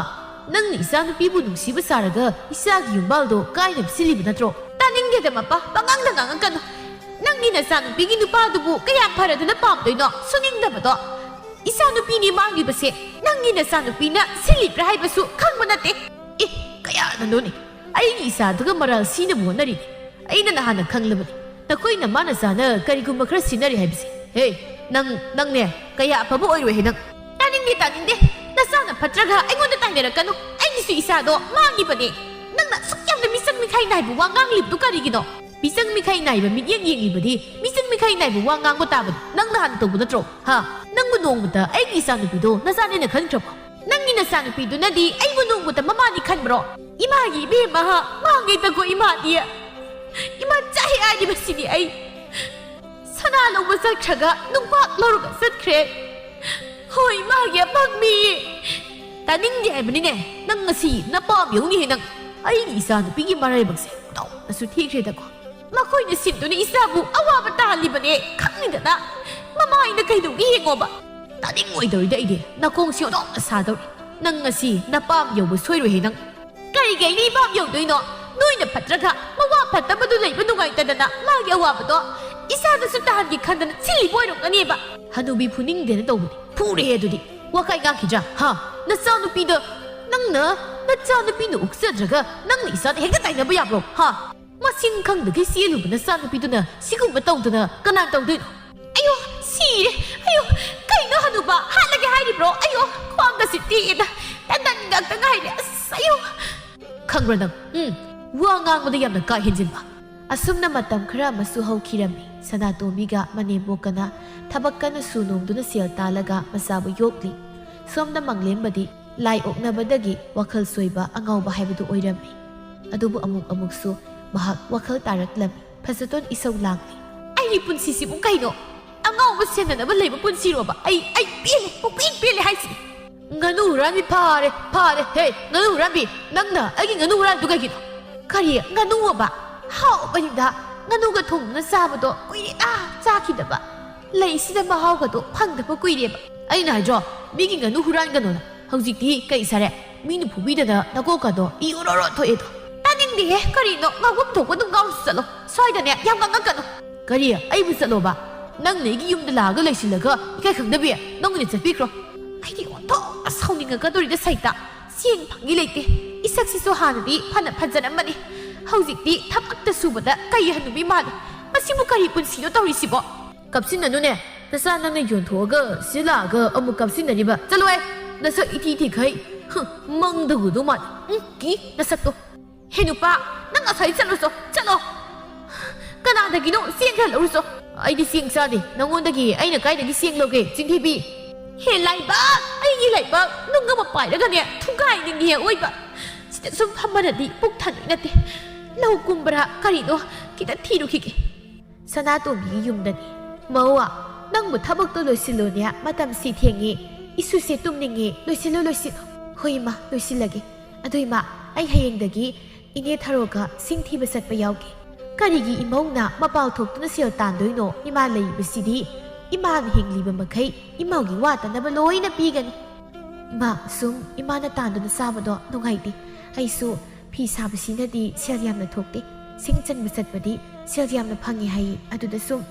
ꯅꯪꯅ ꯏꯆꯥꯅꯨꯄꯤꯕꯨ ꯅꯨꯡꯁꯤꯕ ꯁꯥꯔꯒ ꯏꯆꯥꯒꯤ ꯌꯨꯝꯕꯥꯜꯗꯣ ꯀꯥꯏꯅꯕ ꯁꯤꯜꯂꯤꯕ ꯅꯠꯇ꯭ꯔꯣ?" "ꯇꯥꯅꯤꯡꯗꯦꯗ ꯃꯄꯥ, ꯄꯉꯥꯡꯗ ꯉꯥꯡꯉꯛꯀꯅꯨ꯫ ꯅꯪꯒꯤ ꯅꯆꯥꯅꯨꯄꯤꯒꯤ ꯅꯨꯄꯥꯗꯨꯕꯨ ꯀꯌꯥꯝ ꯐꯔꯗꯨꯅ ꯄꯥꯝꯗꯣꯏꯅꯣ? ꯁꯨꯅꯤꯡꯗꯕꯗꯣ꯫ ꯏꯆꯥꯅꯨꯄꯤꯅꯤ ꯃꯥꯡꯂꯤꯕꯁꯦ ꯅꯪꯒꯤ ꯅꯆꯥꯅꯨꯄꯤꯅ ꯁꯤꯜꯂꯤꯕ꯭ꯔꯥ ꯍꯥꯏꯕꯁꯨ ꯈꯪꯕ ꯅꯠꯇꯦ꯫" "ꯑꯦ, ꯀꯌꯥꯅꯅꯣꯅꯦ? ꯑꯩꯒꯤ ꯏꯆꯥꯗꯨꯒ ꯃꯔꯥꯜ ꯁꯤꯅꯕ ꯍꯣꯠꯅꯔꯤꯅꯦ꯫ ꯑꯩꯅ ꯅꯍꯥꯟꯅ ꯈꯪꯂꯕꯅꯤ, ꯅꯈꯣꯏ ꯅꯃꯥ ꯅꯆꯥꯅ ꯀꯔꯤꯒꯨꯝꯕ ꯈꯔ ꯁꯤꯟꯅꯔꯤ ꯍꯥꯏꯕꯁꯦ꯫ ꯍꯦ, ꯅꯪ, ꯅꯪꯅꯦ, ꯀꯌꯥ ꯑꯐꯕ ꯑꯣꯏꯔꯣꯏꯍꯦ ꯅꯪ꯫" "ꯇꯥꯅꯤꯡꯗꯦ, ꯇꯥꯅꯤꯡꯗꯦ꯫ ꯅꯆꯥꯅ ꯐꯠꯇ꯭ꯔꯒ ꯑꯩꯉꯣꯟꯗ ꯇꯥꯏꯅꯔꯛꯀꯅꯨ꯫ ꯑꯩꯒꯤꯁꯨ ꯏꯆꯥꯗꯣ ꯃꯥꯡꯉꯤꯕꯅꯦ꯫ ꯅꯪꯅ ꯑꯁꯨꯛ ꯌꯥꯝꯅ ꯃꯤꯆꯪ ꯃꯤꯈꯥꯏ ꯅꯥꯏꯕ ꯋꯥ ꯉꯥꯡꯂꯤꯕꯗꯨ ꯀꯔꯤꯒꯤꯅꯣ? ꯃꯤꯆꯪ ꯃꯤꯈꯥꯏ ꯅꯥꯏꯕ ꯃꯤꯠꯌꯦꯡ ꯌꯦꯡꯂꯤꯕꯗꯤ ꯃꯤꯆꯪ ꯃꯤꯈꯥꯏ ꯅꯥꯏꯕ ꯋꯥ ꯉꯥꯡꯕ ꯇꯥꯕꯅꯤ꯫ ꯅꯪ ꯅꯍꯥꯟ ꯇꯧꯕ ꯅꯠꯇ꯭ꯔꯣ? ꯍꯥ? ꯅꯪꯕꯨ ꯅꯣꯡꯃꯇ ꯑꯩꯒꯤ ꯏꯆꯥꯅꯨꯄꯤꯗꯣ ꯅꯆꯥꯅꯦꯅ ꯈꯟꯈ꯭ꯔꯕꯣ? ꯅꯪꯒꯤ ꯅꯆꯥꯅꯨꯄꯤꯗꯨꯅꯗꯤ ꯑꯩꯕꯨ ꯅꯣꯡꯃꯇ ꯃꯃꯥꯅꯤ ꯈꯟꯕ꯭ꯔꯣ? ꯏꯃꯥꯒꯤ ꯏꯕꯦꯝꯃ, ꯃꯥꯡꯉꯦꯗꯀꯣ ꯏꯃꯥꯗꯤ꯫ ꯏꯃꯥ ꯆꯥꯛꯑꯦ ꯍꯥꯏꯔꯤꯕꯁꯤꯗꯤ ꯑꯩ꯫ ꯁꯅꯥ ꯂꯧꯕ ꯆꯠꯈ꯭ꯔꯒ ꯅꯨꯡꯄꯥꯛ ꯂꯧꯔꯒ ꯆꯠꯈ꯭ꯔꯦ꯫ ꯍꯣꯏ, ꯃꯥꯒꯤ ꯑꯄꯪꯕꯤ꯫ ꯇꯥꯅꯤꯡꯗꯦ ꯍꯥꯏꯕꯅꯤꯅꯦ꯫ ꯅꯪ ꯉꯁꯤ ꯅꯄꯥꯝ ꯌꯧꯅꯤꯍꯦ ꯅꯪ꯫ ꯑꯩꯒꯤ ꯏꯆꯥꯅꯨꯄꯤꯒꯤ ꯃꯔꯥꯏꯕꯛꯁꯦ ꯇꯧꯅꯁꯨ ꯊꯤꯈ꯭ꯔꯦꯗꯀꯣ꯫ ꯃꯈꯣꯏꯅ ꯁꯤꯟꯗꯨꯅ ꯏꯆꯥꯕꯨ ꯑꯋꯥꯕ ꯇꯥꯍꯜꯂꯤꯕꯅꯦ ꯈꯪꯉꯤꯗꯅ꯫ ꯃꯃꯥ ꯑꯩꯅ ꯀꯩꯗꯧꯒꯦ ꯌꯦꯡꯉꯣꯕ꯫ ꯇꯥꯅꯤꯡꯉꯣꯏꯗꯧꯔꯤꯗ ꯑꯩꯗꯤ꯫ ꯅꯥꯀꯣꯡꯁꯤ ꯑꯣꯟꯊꯣꯛꯅ ꯁꯥꯗꯧꯔꯤ꯫ ꯅꯪ ꯉꯁꯤ ꯅꯄꯥꯝ ꯌꯧꯕ ꯁꯣꯏꯔꯣꯏꯍꯦ ꯅꯪ꯫ ꯀꯔꯤꯒꯤ ꯑꯩꯅ ꯏꯄꯥꯝ ꯌꯧꯗꯣꯏꯅꯣ? ꯅꯣꯏꯅ ꯐꯠꯇ꯭ꯔꯒ ꯃꯋꯥ ꯐꯠꯇꯕꯗꯨ ꯂꯩꯕ ꯅꯨꯡꯉꯥꯏꯇꯗꯅ ꯃꯥꯒꯤ ꯑꯋꯥꯕꯗꯣ ꯏꯆꯥꯗꯁꯨ ꯇꯥꯍꯟꯒꯦ ꯈꯟꯗꯅ ꯁꯤꯜꯂꯤꯕ ꯑꯣꯏꯔꯝꯒꯅꯦꯕ꯫ ꯍꯅꯨꯕꯤ ꯐꯨꯅꯤꯡꯗꯦꯅ ꯇꯧꯕꯅꯤ꯫ ꯐꯨꯔꯦꯍꯦ ꯑꯗꯨꯗꯤ꯫ ꯋꯥꯀꯥꯏ ꯉꯥꯛꯈꯤꯗ꯭ꯔꯥ? ꯍꯥ? ꯅꯆꯥꯅꯨꯄꯤꯗ ꯅꯪꯅ, ꯅꯆꯥꯅꯨꯄꯤꯅ ꯑꯣꯛꯆꯗ꯭ꯔꯒ ꯅꯪꯅ ꯏꯆꯥꯗ ꯍꯦꯛꯇ ꯇꯥꯏꯅꯕ ꯌꯥꯕ꯭ꯔꯣ? ꯍꯥ? ꯃꯁꯤꯡ ꯈꯪꯗꯒꯩ ꯆꯦꯜꯂꯨꯕ ꯅꯆꯥꯅꯨꯄꯤꯗꯨꯅ ꯁꯤꯒꯨꯝꯕ ꯇꯧꯗꯅ ꯀꯅꯥ ꯇꯧꯗꯣꯏꯅꯣ? ꯑꯌꯣ, ꯁꯤꯔꯦ꯫ ꯑꯌꯣ, ꯀꯩꯅꯣ ꯍꯅꯨꯕ, ꯍꯥꯠꯂꯒꯦ ꯍꯥꯏꯔꯤꯕ꯭ꯔꯣ? ꯑꯌꯣ, ꯈ꯭ꯋꯥꯡꯒꯁꯤ ꯇꯦꯛꯑꯦꯗ꯫ ꯇꯟꯗꯟ ꯉꯥꯛꯇ ꯉꯥꯏꯔꯦ꯫ ꯑꯁ, ꯑꯌꯣ꯫ ꯈꯪꯕ꯭ꯔꯥ ꯅꯪ? ꯎꯝ, ꯋꯥ ꯉꯥꯡꯕꯗ ꯌꯥꯝꯅ ꯀꯥ ꯍꯦꯟꯖꯤꯟꯕ꯫ ꯑꯁꯨꯝꯅ ꯃꯇꯝ ꯈꯔ ꯑꯃꯁꯨ ꯍꯧꯈꯤꯔꯝꯃꯤ꯫ ꯁꯅꯥꯇꯣꯝꯕꯤꯒ ꯃꯅꯦꯝꯕꯣꯛꯀꯅ ꯊꯕꯛ ꯀꯟꯅ ꯁꯨ ꯅꯣꯝꯗꯨꯅ ꯁꯦꯜ ꯇꯥꯜꯂꯒ ꯃꯆꯥꯕꯨ ꯌꯣꯛꯂꯤ꯫ ꯁꯣꯝꯗ ꯃꯪꯂꯦꯝꯕꯗꯤ ꯂꯥꯏ ꯑꯣꯛꯅꯕꯗꯒꯤ ꯋꯥꯈꯜ ꯁꯣꯏꯕ ꯑꯉꯥꯎꯕ ꯍꯥꯏꯕꯗꯨ ꯑꯣꯏꯔꯝꯃꯤ꯫ ꯑꯗꯨꯕꯨ ꯑꯃꯨꯛ ꯑꯃꯨꯛꯁꯨ ꯃꯍꯥꯛ ꯋꯥꯈꯜ ꯇꯥꯔꯛꯂꯝꯃꯤ꯫ ꯐꯖꯇꯣꯟ ꯏꯁꯧ ꯂꯥꯡꯂꯤ꯫ "ꯑꯩꯒꯤ ꯄꯨꯟꯁꯤꯁꯤꯕꯨ ꯀꯩꯅꯣ? ꯑꯉꯥꯎꯕ ꯁꯦꯟꯅꯅꯕ ꯂꯩꯕ ꯄꯨꯟꯁꯤꯔꯣꯕ? ꯑꯩ, ꯑꯩ ꯄꯦꯜꯂꯦ, ꯄꯨꯡꯄꯦꯟ ꯄꯦꯜꯂꯦ ꯍꯥꯏꯁꯤꯅꯤ꯫ ꯉꯥꯅꯨ ꯍꯨꯔꯥꯟꯕꯤ ꯐꯥꯔꯦ, ꯐꯥꯔꯦ꯫ ꯍꯦ, ꯉꯥꯅꯨ ꯍꯨꯔꯥꯟꯕꯤ, ꯅꯪꯅ ꯑꯩꯒꯤ ꯉꯥꯅꯨ ꯍꯨꯔꯥꯟꯕꯗꯨ ꯀꯩꯒꯤꯅꯣ?" "ꯀꯔꯤ? ꯉꯥꯅꯨ ꯑꯕ? ꯍꯥꯎꯕꯅꯤꯗ꯫ ꯉꯥꯅꯨꯒ ꯊꯣꯡꯗꯨꯅ ꯆꯥꯕꯗꯣ ꯀꯨꯏꯔꯦꯗ ꯆꯥꯈꯤꯗꯕ꯫ ꯂꯩꯁꯤꯗ ꯃꯍꯥꯎꯒꯗꯣ ꯐꯪꯗꯕ ꯀꯨꯏꯔꯦꯕ꯫ ꯑꯩꯅ ꯍꯥꯏꯗ꯭ꯔꯣ, ꯃꯤꯒꯤ ꯉꯥꯅꯨ ꯍꯨꯔꯥꯟꯒꯅꯣꯅ꯫ ꯍꯧꯖꯤꯛꯇꯤ ꯀꯩ ꯁꯥꯔꯦ? ꯃꯤꯅ ꯐꯨꯕꯤꯗꯅ ꯅꯀꯣꯛꯀꯗꯣ ꯏ ꯑꯣꯔꯣ ꯑꯣꯔꯣ ꯊꯣꯛꯑꯦꯗꯣ꯫ ꯇꯥꯅꯤꯡꯗꯦꯍꯦ, ꯀꯔꯤꯅꯣ ꯉꯥꯎꯐꯝ ꯊꯣꯛꯄ ꯑꯗꯨꯝ ꯉꯥꯎꯔꯨꯆꯣ ꯆꯠꯂꯣ꯫ ꯁ꯭ꯋꯥꯏꯗꯅꯦ ꯌꯥꯝ ꯉꯥꯡꯉꯛꯀꯅꯨ꯫" "ꯀꯔꯤ? ꯑꯩꯕꯨ ꯆꯠꯂꯣꯕ? ꯅꯪꯅ ꯑꯩꯒꯤ ꯌꯨꯝꯗ ꯂꯥꯛꯑꯒ ꯂꯩꯁꯤꯜꯂꯒ ꯏꯀꯥꯏ ꯈꯪꯗꯕꯤ? ꯅꯪ ꯑꯣꯏꯅ ꯆꯠꯄꯤꯈ꯭ꯔꯣ꯫" ꯑꯩꯗꯤ ꯑꯣꯟꯊꯣꯛꯅ ꯁꯥꯎꯅꯤꯡꯉꯛꯀꯗꯧꯔꯤꯗ ꯁꯩꯇꯥ꯫ ꯆꯦꯡ ꯐꯪꯉꯤ ꯂꯩꯇꯦ꯫ ꯏꯁꯛꯁꯤꯁꯨ ꯍꯥꯟꯅꯗꯤ ꯐꯅ ꯐꯖꯔꯝꯕꯅꯤ꯫ ꯍꯧꯖꯤꯛꯇꯤ ꯊꯕꯛꯇ ꯁꯨꯕꯗ ꯀꯩ ꯍꯅꯨꯕꯤ ꯃꯥꯜꯂꯦ꯫ ꯃꯁꯤꯕꯨ ꯀꯔꯤ ꯄꯨꯟꯁꯤꯅꯣ ꯇꯧꯔꯤꯁꯤꯕꯣ? "ꯀꯞꯁꯤꯟꯅꯅꯨꯅꯦ꯫ ꯅꯆꯥ ꯅꯪꯅ ꯌꯣꯟꯊꯣꯛꯑꯒ ꯁꯤ ꯂꯥꯛꯑꯒ ꯑꯃꯨꯛ ꯀꯞꯁꯤꯟꯅꯔꯤꯕ? ꯆꯠꯂꯣꯍꯦ꯫ ꯅꯁꯛ ꯏꯊꯤ ꯊꯤꯈꯩ꯫ ꯍꯨꯝ, ꯃꯪꯗ ꯎꯗꯧ ꯃꯥꯜꯂꯤ꯫ ꯎꯝ, ꯀꯤ ꯅꯁꯛꯇꯣ꯫ ꯍꯦ ꯅꯨꯄꯥ, ꯅꯪ ꯑꯁ꯭ꯋꯥꯏ ꯆꯠꯂꯨꯆꯣ, ꯆꯠꯂꯣ꯫ ꯀꯅꯥꯗꯒꯤꯅꯣ ꯆꯦꯡ ꯈꯔ ꯂꯧꯔꯨꯆꯣ꯫" "ꯑꯩꯗꯤ ꯆꯦꯡ ꯆꯥꯗꯦ꯫ ꯅꯪꯉꯣꯟꯗꯒꯤ ꯑꯩꯅ ꯀꯥꯏꯗꯒꯤ ꯆꯦꯡ ꯂꯧꯒꯦ, ꯆꯤꯟꯊꯤꯕꯤ?" "ꯍꯦ ꯂꯥꯏꯕꯛ, ꯑꯩꯒꯤ ꯂꯥꯏꯕꯛ, ꯅꯨꯡ ꯑꯃ ꯄꯥꯏꯔꯒꯅꯦ ꯊꯨꯒꯥꯏꯅꯤꯡꯉꯦ ꯑꯣꯏꯕ꯫ ꯁꯤꯗ ꯁꯨꯝ ꯐꯝꯃꯔꯗꯤ ꯄꯨꯛ ꯊꯟꯗꯣꯏ ꯅꯠꯇꯦ꯫ ꯂꯧ ꯀꯨꯝꯕ꯭ꯔꯥ ꯀꯔꯤꯅꯣ ꯈꯤꯇ ꯊꯤꯔꯨꯈꯤꯒꯦ꯫" ꯁꯅꯥꯇꯣꯝꯕꯤꯒꯤ ꯌꯨꯝꯗꯅꯤ꯫ "ꯃꯧꯋꯥ, ꯅꯪꯕꯨ ꯊꯕꯛꯇꯣ ꯂꯣꯏꯁꯤꯜꯂꯨꯅꯦ, ꯃꯇꯝꯁꯤ ꯊꯦꯡꯉꯦ, ꯏꯁꯨꯁꯦ ꯇꯨꯝꯅꯤꯡꯉꯦ, ꯂꯣꯏꯁꯤꯜꯂꯨ, ꯂꯣꯏꯁꯤꯜꯂꯨ꯫" "ꯍꯣꯏ ꯏꯃꯥ, ꯂꯣꯏꯁꯤꯜꯂꯒꯦ꯫ ꯑꯗꯣ ꯏꯃꯥ, ꯑꯩ ꯍꯌꯦꯡꯗꯒꯤ ꯏꯅꯦ ꯊꯔꯣꯒ ꯁꯤꯡ ꯊꯤꯕ ꯆꯠꯄ ꯌꯥꯎꯒꯦ꯫" "ꯀꯔꯤꯒꯤ ꯏꯃꯧꯅ ꯃꯄꯥꯜ ꯊꯣꯛꯇꯨꯅ ꯁꯦꯜ ꯇꯥꯟꯗꯣꯏꯅꯣ? ꯏꯃꯥ ꯂꯩꯔꯤꯕꯁꯤꯗꯤ ꯏꯃꯥꯅ ꯍꯤꯡꯂꯤꯕ ꯃꯈꯩ ꯏꯃꯧꯒꯤ ꯋꯥꯠꯇꯅꯕ ꯂꯣꯏꯅ ꯄꯤꯒꯅꯤ꯫" "ꯏꯃꯥ, ꯁꯨꯝ ꯏꯃꯥꯅ ꯇꯥꯟꯗꯨꯅ ꯆꯥꯕꯗꯣ ꯅꯨꯡꯉꯥꯏꯇꯦ꯫ ꯑꯩꯁꯨ ꯐꯤ ꯁꯥꯕꯁꯤꯅꯗꯤ ꯁꯦꯜ ꯌꯥꯝꯅ ꯊꯣꯛꯇꯦ꯫ ꯁꯤꯡ ꯆꯟꯕ ꯆꯠꯄꯗꯤ ꯁꯦꯜ ꯌꯥꯝꯅ ꯐꯪꯉꯤ ꯍꯥꯏꯌꯦ꯫ ꯑꯗꯨꯗ ꯁꯨꯝ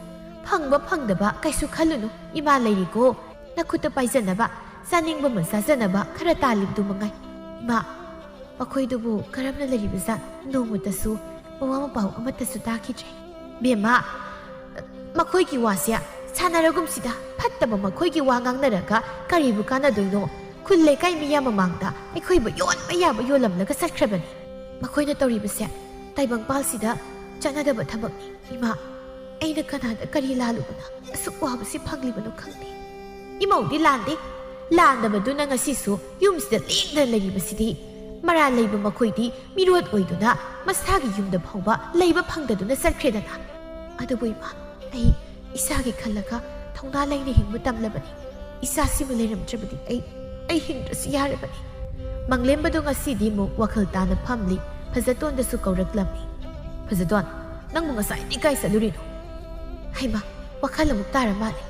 ꯐꯪꯕ ꯐꯪꯗꯕ ꯀꯩꯁꯨ ꯈꯜꯂꯨꯅꯨ꯫ ꯏꯃꯥ ꯂꯩꯔꯤꯀꯣ, ꯅꯈꯨꯠꯇ ꯄꯥꯏꯖꯅꯕ, ꯆꯥꯅꯤꯡꯕ ꯑꯃ ꯆꯥꯖꯅꯕ ꯈꯔ ꯇꯥꯜꯂꯤꯕꯗꯨ ꯃꯉꯥꯏ꯫" "ꯏꯃꯥ, ꯃꯈꯣꯏꯗꯨꯕꯨ ꯀꯔꯝꯅ ꯂꯩꯔꯤꯕꯖꯥꯠ? ꯅꯣꯡꯃꯇꯁꯨ ꯃꯋꯥ ꯃꯄꯥꯎ ꯑꯃꯠꯇꯁꯨ ꯇꯥꯈꯤꯗ꯭ꯔꯦ꯫ ꯕꯦꯝꯃ, ꯃꯈꯣꯏꯒꯤ ꯋꯥꯁꯦ ꯁꯥꯟꯅꯔꯒꯨꯝꯁꯤꯗ, ꯐꯠꯇꯕ ꯃꯈꯣꯏꯒꯤ ꯋꯥ ꯉꯥꯡꯅꯔꯒ ꯀꯔꯤꯕꯨ ꯀꯥꯟꯅꯗꯣꯏꯅꯣ? ꯈꯨꯜ ꯂꯩꯀꯥꯏ ꯃꯤꯌꯥꯝ ꯃꯃꯥꯡꯗ ꯑꯩꯈꯣꯏꯕꯨ ꯌꯣꯟꯕ ꯌꯥꯕ ꯌꯣꯜꯂꯝꯂꯒ ꯆꯠꯈ꯭ꯔꯕꯅꯤ꯫ ꯃꯈꯣꯏꯅ ꯇꯧꯔꯤꯕꯁꯦ ꯇꯥꯏꯕꯪꯄꯥꯜꯁꯤꯗ ꯆꯠꯅꯗꯕ ꯊꯕꯛꯅꯤ꯫ ꯏꯃꯥ, ꯑꯩꯅ ꯀꯅꯥꯗ ꯀꯔꯤ ꯂꯥꯜꯂꯨꯕꯅ ꯑꯁꯨꯛ ꯋꯥꯕꯁꯤ ꯐꯪꯂꯤꯕꯅꯣ ꯈꯪꯗꯦ꯫ ꯏꯃꯧꯗꯤ ꯂꯥꯟꯗꯦ꯫ ꯂꯥꯟꯗꯕꯗꯨꯅ ꯉꯁꯤꯁꯨ ꯌꯨꯝꯁꯤꯗ ꯂꯦꯡꯗꯅ ꯂꯩꯔꯤꯕꯁꯤꯗꯤ꯫ ꯃꯔꯥꯜ ꯂꯩꯕ ꯃꯈꯣꯏꯗꯤ ꯃꯤꯔꯣꯠ ꯑꯣꯏꯗꯨꯅ ꯃꯁꯥꯒꯤ ꯌꯨꯝꯗ ꯐꯥꯎꯕ ꯂꯩꯕ ꯐꯪꯗꯗꯨꯅ ꯆꯠꯈ꯭ꯔꯦꯗꯅ꯫ ꯑꯗꯨꯕꯨ ꯏꯃꯥ, ꯑꯩ ꯏꯁꯥꯒꯤ ꯈꯜꯂꯒ ꯊꯧꯅꯥ ꯂꯩꯅ ꯍꯤꯡꯕ ꯇꯝꯂꯕꯅꯤ꯫ ꯏꯆꯥꯁꯤꯃ ꯂꯩꯔꯝꯗ꯭ꯔꯕꯗꯤ ꯑꯩ, ꯑꯩ ꯍꯤꯡꯗ꯭ꯔꯁꯨ ꯌꯥꯔꯕꯅꯤ꯫ ꯃꯪꯂꯦꯝꯕꯗꯣ ꯉꯁꯤꯗꯤ ꯑꯃꯨꯛ ꯋꯥꯈꯜ ꯇꯥꯅ ꯐꯝꯂꯤ꯫ ꯐꯖꯇꯣꯟꯗꯁꯨ ꯀꯧꯔꯛꯂꯝꯃꯤ꯫ "ꯐꯖꯇꯣꯟ, ꯅꯪꯕꯨ ꯉꯁꯥꯏꯗꯤ ꯀꯥꯏ ꯆꯠꯂꯨꯔꯤꯅꯣ?" ꯍꯩꯃꯥ, ꯋꯥꯈꯜ ꯑꯃꯨꯛ ꯇꯥꯔ ꯃꯥꯜꯂꯦ꯫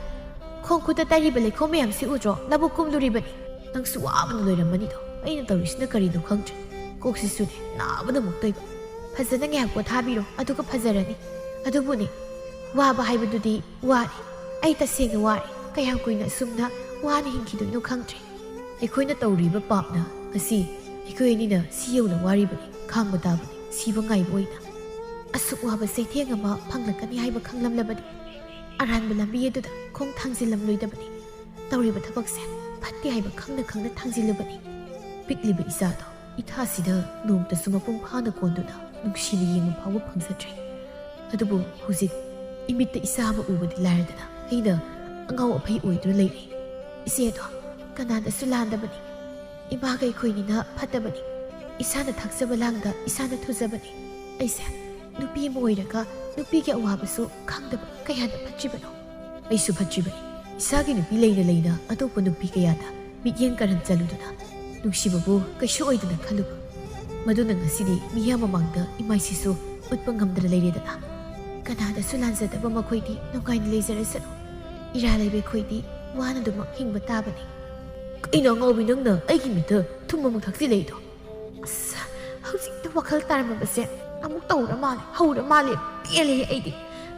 "ꯈꯣꯡ ꯈꯨꯠꯇ ꯇꯩꯔꯤꯕ ꯂꯩꯈꯣꯝ ꯃꯌꯥꯝꯁꯤ ꯎꯗ꯭ꯔꯣ? ꯂꯧꯕꯨꯛ ꯀꯨꯝꯂꯨꯔꯤꯕꯅꯤ꯫ ꯅꯪꯁꯨ ꯋꯥꯕꯅ ꯂꯣꯏꯔꯝꯃꯅꯤꯗꯣ꯫ ꯑꯩꯅ ꯇꯧꯔꯤꯁꯤꯅ ꯀꯔꯤꯅꯣ ꯈꯪꯗ꯭ꯔꯦ꯫ ꯀꯣꯛꯁꯤꯁꯨꯅꯦ ꯅꯥꯕꯅ ꯑꯃꯨꯛ ꯇꯣꯏꯕ꯫ ꯐꯖꯅ ꯉꯥꯏꯍꯥꯛ ꯄꯣꯊꯥꯕꯤꯔꯣ, ꯑꯗꯨꯒ ꯐꯖꯔꯅꯤ꯫ ꯑꯗꯨꯕꯨꯅꯦ, ꯋꯥꯕ ꯍꯥꯏꯕꯗꯨꯗꯤ ꯋꯥꯔꯦ꯫ ꯑꯩ ꯇꯁꯦꯡꯅ ꯋꯥꯔꯦ꯫ ꯀꯌꯥꯝ ꯀꯨꯏꯅ ꯑꯁꯨꯝꯅ ꯋꯥꯅ ꯍꯤꯡꯈꯤꯗꯣꯏꯅꯣ ꯈꯪꯗ꯭ꯔꯦ꯫" ꯑꯩꯈꯣꯏꯅ ꯇꯧꯔꯤꯕ ꯄꯥꯞꯅ ꯉꯁꯤ ꯑꯩꯈꯣꯏ ꯑꯅꯤꯅ ꯁꯤ ꯌꯧꯅ ꯋꯥꯔꯤꯕꯅꯤ, ꯈꯥꯡꯕ ꯇꯥꯕꯅꯤ, ꯁꯤꯕ ꯉꯥꯏꯕ ꯑꯣꯏꯅ꯫ ꯑꯁꯨꯛ ꯋꯥꯕ ꯆꯩꯊꯦꯡ ꯑꯃ ꯐꯪꯂꯛꯀꯅꯤ ꯍꯥꯏꯕ ꯈꯪꯂꯝꯂꯕꯗꯤ ꯑꯔꯥꯟꯕ ꯂꯝꯕꯤ ꯑꯗꯨꯗ ꯈꯣꯡ ꯊꯥꯡꯖꯤꯜꯂꯝꯂꯣꯏꯗꯕꯅꯤ꯫ ꯇꯧꯔꯤꯕ ꯊꯕꯛꯁꯦ ꯐꯠꯇꯦ ꯍꯥꯏꯕ ꯈꯪꯅ ꯈꯪꯅ ꯊꯥꯡꯖꯤꯜꯂꯨꯕꯅꯤ꯫ ꯄꯤꯛꯂꯤꯕ ꯏꯆꯥꯗꯣ ꯏꯊꯥꯁꯤꯗ ꯅꯣꯡꯇꯁꯨ ꯃꯄꯨꯡ ꯐꯥꯅ ꯀꯣꯟꯗꯨꯅ ꯅꯨꯡꯁꯤꯅ ꯌꯦꯡꯕ ꯐꯥꯎꯕ ꯐꯪꯖꯗ꯭ꯔꯦ꯫ ꯑꯗꯨꯕꯨ ꯍꯧꯖꯤꯛ ꯏꯃꯤꯠꯇ ꯏꯆꯥ ꯑꯃ ꯎꯕꯗꯤ ꯂꯥꯏꯔꯗꯅ ꯑꯩꯅ ꯑꯉꯥꯎ ꯑꯐꯩ ꯑꯣꯏꯗꯨꯅ ꯂꯩꯔꯦ꯫ ꯏꯆꯦꯗꯣ ꯀꯅꯥꯗꯁꯨ ꯂꯥꯟꯗꯕꯅꯤ꯫ ꯏꯃꯥꯒ ꯑꯩꯈꯣꯏꯅꯤꯅ ꯐꯠꯇꯕꯅꯤ꯫ ꯏꯁꯥꯅ ꯊꯥꯛꯆꯕ ꯂꯥꯡꯗ ꯏꯁꯥꯅ ꯊꯨꯖꯕꯅꯤ꯫ ꯑꯩꯁꯦ ꯅꯨꯄꯤ ꯑꯃ ꯑꯣꯏꯔꯒ ꯅꯨꯄꯤꯒꯤ ꯑꯋꯥꯕꯁꯨ ꯈꯪꯗꯕ ꯀꯌꯥꯗ ꯐꯠꯇ꯭ꯔꯤꯕꯅꯣ꯫ ꯑꯩꯁꯨ ꯐꯠꯇ꯭ꯔꯤꯕꯅꯤ꯫ ꯏꯁꯥꯒꯤ ꯅꯨꯄꯤ ꯂꯩꯅ ꯂꯩꯅ ꯑꯇꯣꯞꯄ ꯅꯨꯄꯤ ꯀꯌꯥꯗ ꯃꯤꯠꯌꯦꯡ ꯀꯔꯟ ꯆꯜꯂꯨꯗꯨꯅ ꯅꯨꯡꯁꯤꯕꯕꯨ ꯀꯩꯁꯨ ꯑꯣꯏꯗꯅ ꯈꯜꯂꯨꯕ꯫ ꯃꯗꯨꯅ ꯉꯁꯤꯗꯤ ꯃꯤꯌꯥꯝ ꯃꯃꯥꯡꯗ ꯏꯃꯥꯏꯁꯤꯁꯨ ꯎꯠꯄ ꯉꯝꯗꯅ ꯂꯩꯔꯦꯗꯅ꯫ ꯀꯅꯥꯗꯁꯨ ꯂꯥꯟꯖꯗꯕ ꯃꯈꯣꯏꯗꯤ ꯅꯨꯡꯉꯥꯏꯅ ꯂꯩꯖꯔꯁꯅꯨ꯫ ꯏꯔꯥ ꯂꯩꯕ ꯑꯩꯈꯣꯏꯗꯤ ꯋꯥꯅ ꯑꯗꯨꯃꯛ ꯍꯤꯡꯕ ꯇꯥꯕꯅꯤ꯫ ꯀꯩꯅꯣ ꯑꯉꯥꯎꯕꯤ, ꯅꯪꯅ ꯑꯩꯒꯤ ꯃꯤꯠꯇ ꯊꯨꯝ ꯑꯃꯨꯛ ꯊꯛꯆꯤꯜꯂꯛꯏꯗꯣ? ꯑꯁ, ꯍꯧꯖꯤꯛꯇ ꯋꯥꯈꯜ ꯇꯥꯔꯝꯃꯕꯁꯦ ꯑꯃꯨꯛ ꯇꯧꯔ ꯃꯥꯜꯂꯦ, ꯍꯧꯔ ꯃꯥꯜꯂꯦ꯫ ꯄꯦꯜꯂꯦ ꯑꯩꯗꯤ꯫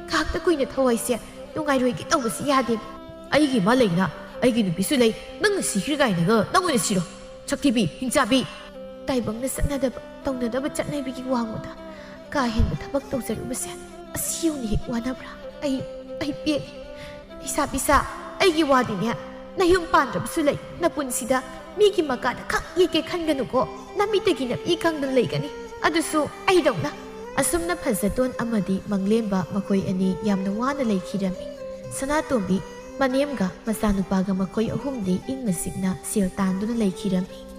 ꯉꯥꯏꯍꯥꯛꯇ ꯀꯨꯏꯅ ꯊꯋꯥꯏꯁꯦ ꯅꯨꯡꯉꯥꯏꯔꯣꯏꯒꯦ ꯇꯧꯕꯁꯤ ꯌꯥꯗꯦ꯫ ꯑꯩꯒꯤ ꯏꯃꯥ ꯂꯩꯅ ꯑꯩꯒꯤ ꯅꯨꯄꯤꯁꯨ ꯂꯩ, ꯅꯪꯅ ꯁꯤꯈ꯭ꯔꯦ ꯀꯥꯏꯅꯒ ꯅꯪ ꯑꯣꯏꯅ ꯁꯤꯔꯣ, ꯁꯛꯊꯤꯕꯤ, ꯍꯤꯡꯆꯥꯕꯤ꯫ ꯇꯥꯏꯕꯪꯅ ꯆꯠꯅꯗꯕ, ꯇꯧꯅꯗꯕ ꯆꯠꯅꯕꯤꯒꯤ ꯋꯥꯡꯃꯗ ꯀꯥ ꯍꯦꯟꯕ ꯊꯕꯛ ꯇꯧꯖꯔꯨꯕꯁꯦ ꯑꯁꯤ ꯌꯧꯅ ꯍꯦꯛ ꯋꯥꯅꯕ꯭ꯔꯥ? ꯑꯩ, ꯑꯩ ꯄꯦꯜꯂꯦ꯫ ꯏꯁꯥ ꯄꯤꯁꯥ, ꯑꯩꯒꯤ ꯋꯥꯗꯤꯅꯦ, ꯅꯌꯨꯝ ꯄꯥꯟꯗ꯭ꯔꯕꯁꯨ ꯂꯩ, ꯅꯄꯨꯟꯁꯤꯗ ꯃꯤꯒꯤ ꯃꯀꯥꯗ ꯈꯛ ꯌꯦꯛꯀꯦ ꯈꯟꯒꯅꯨꯀꯣ, ꯅꯃꯤꯠꯇꯒꯤ ꯅꯄꯤ ꯀꯪꯗꯅ ꯂꯩꯒꯅꯤ꯫ ꯑꯗꯨꯁꯨ ꯑꯩꯗꯧꯅ꯫ ꯑꯁꯨꯝꯅ ꯐꯖꯇꯣꯟ ꯑꯃꯗꯤ ꯃꯪꯂꯦꯝꯕ ꯃꯈꯣꯏ ꯑꯅꯤ ꯌꯥꯝꯅ ꯋꯥꯅ ꯂꯩꯈꯤꯔꯝꯃꯤ꯫ ꯁꯅꯥꯇꯣꯝꯕꯤ, ꯃꯅꯦꯝꯒ ꯃꯆꯥꯅꯨꯄꯥꯒ ꯃꯈꯣꯏ ꯑꯍꯨꯝꯗꯤ ꯏꯪꯅ ꯆꯤꯛꯅ ꯁꯦꯜ ꯇꯥꯟꯗꯨꯅ ꯂꯩꯈꯤꯔꯝꯃꯤ꯫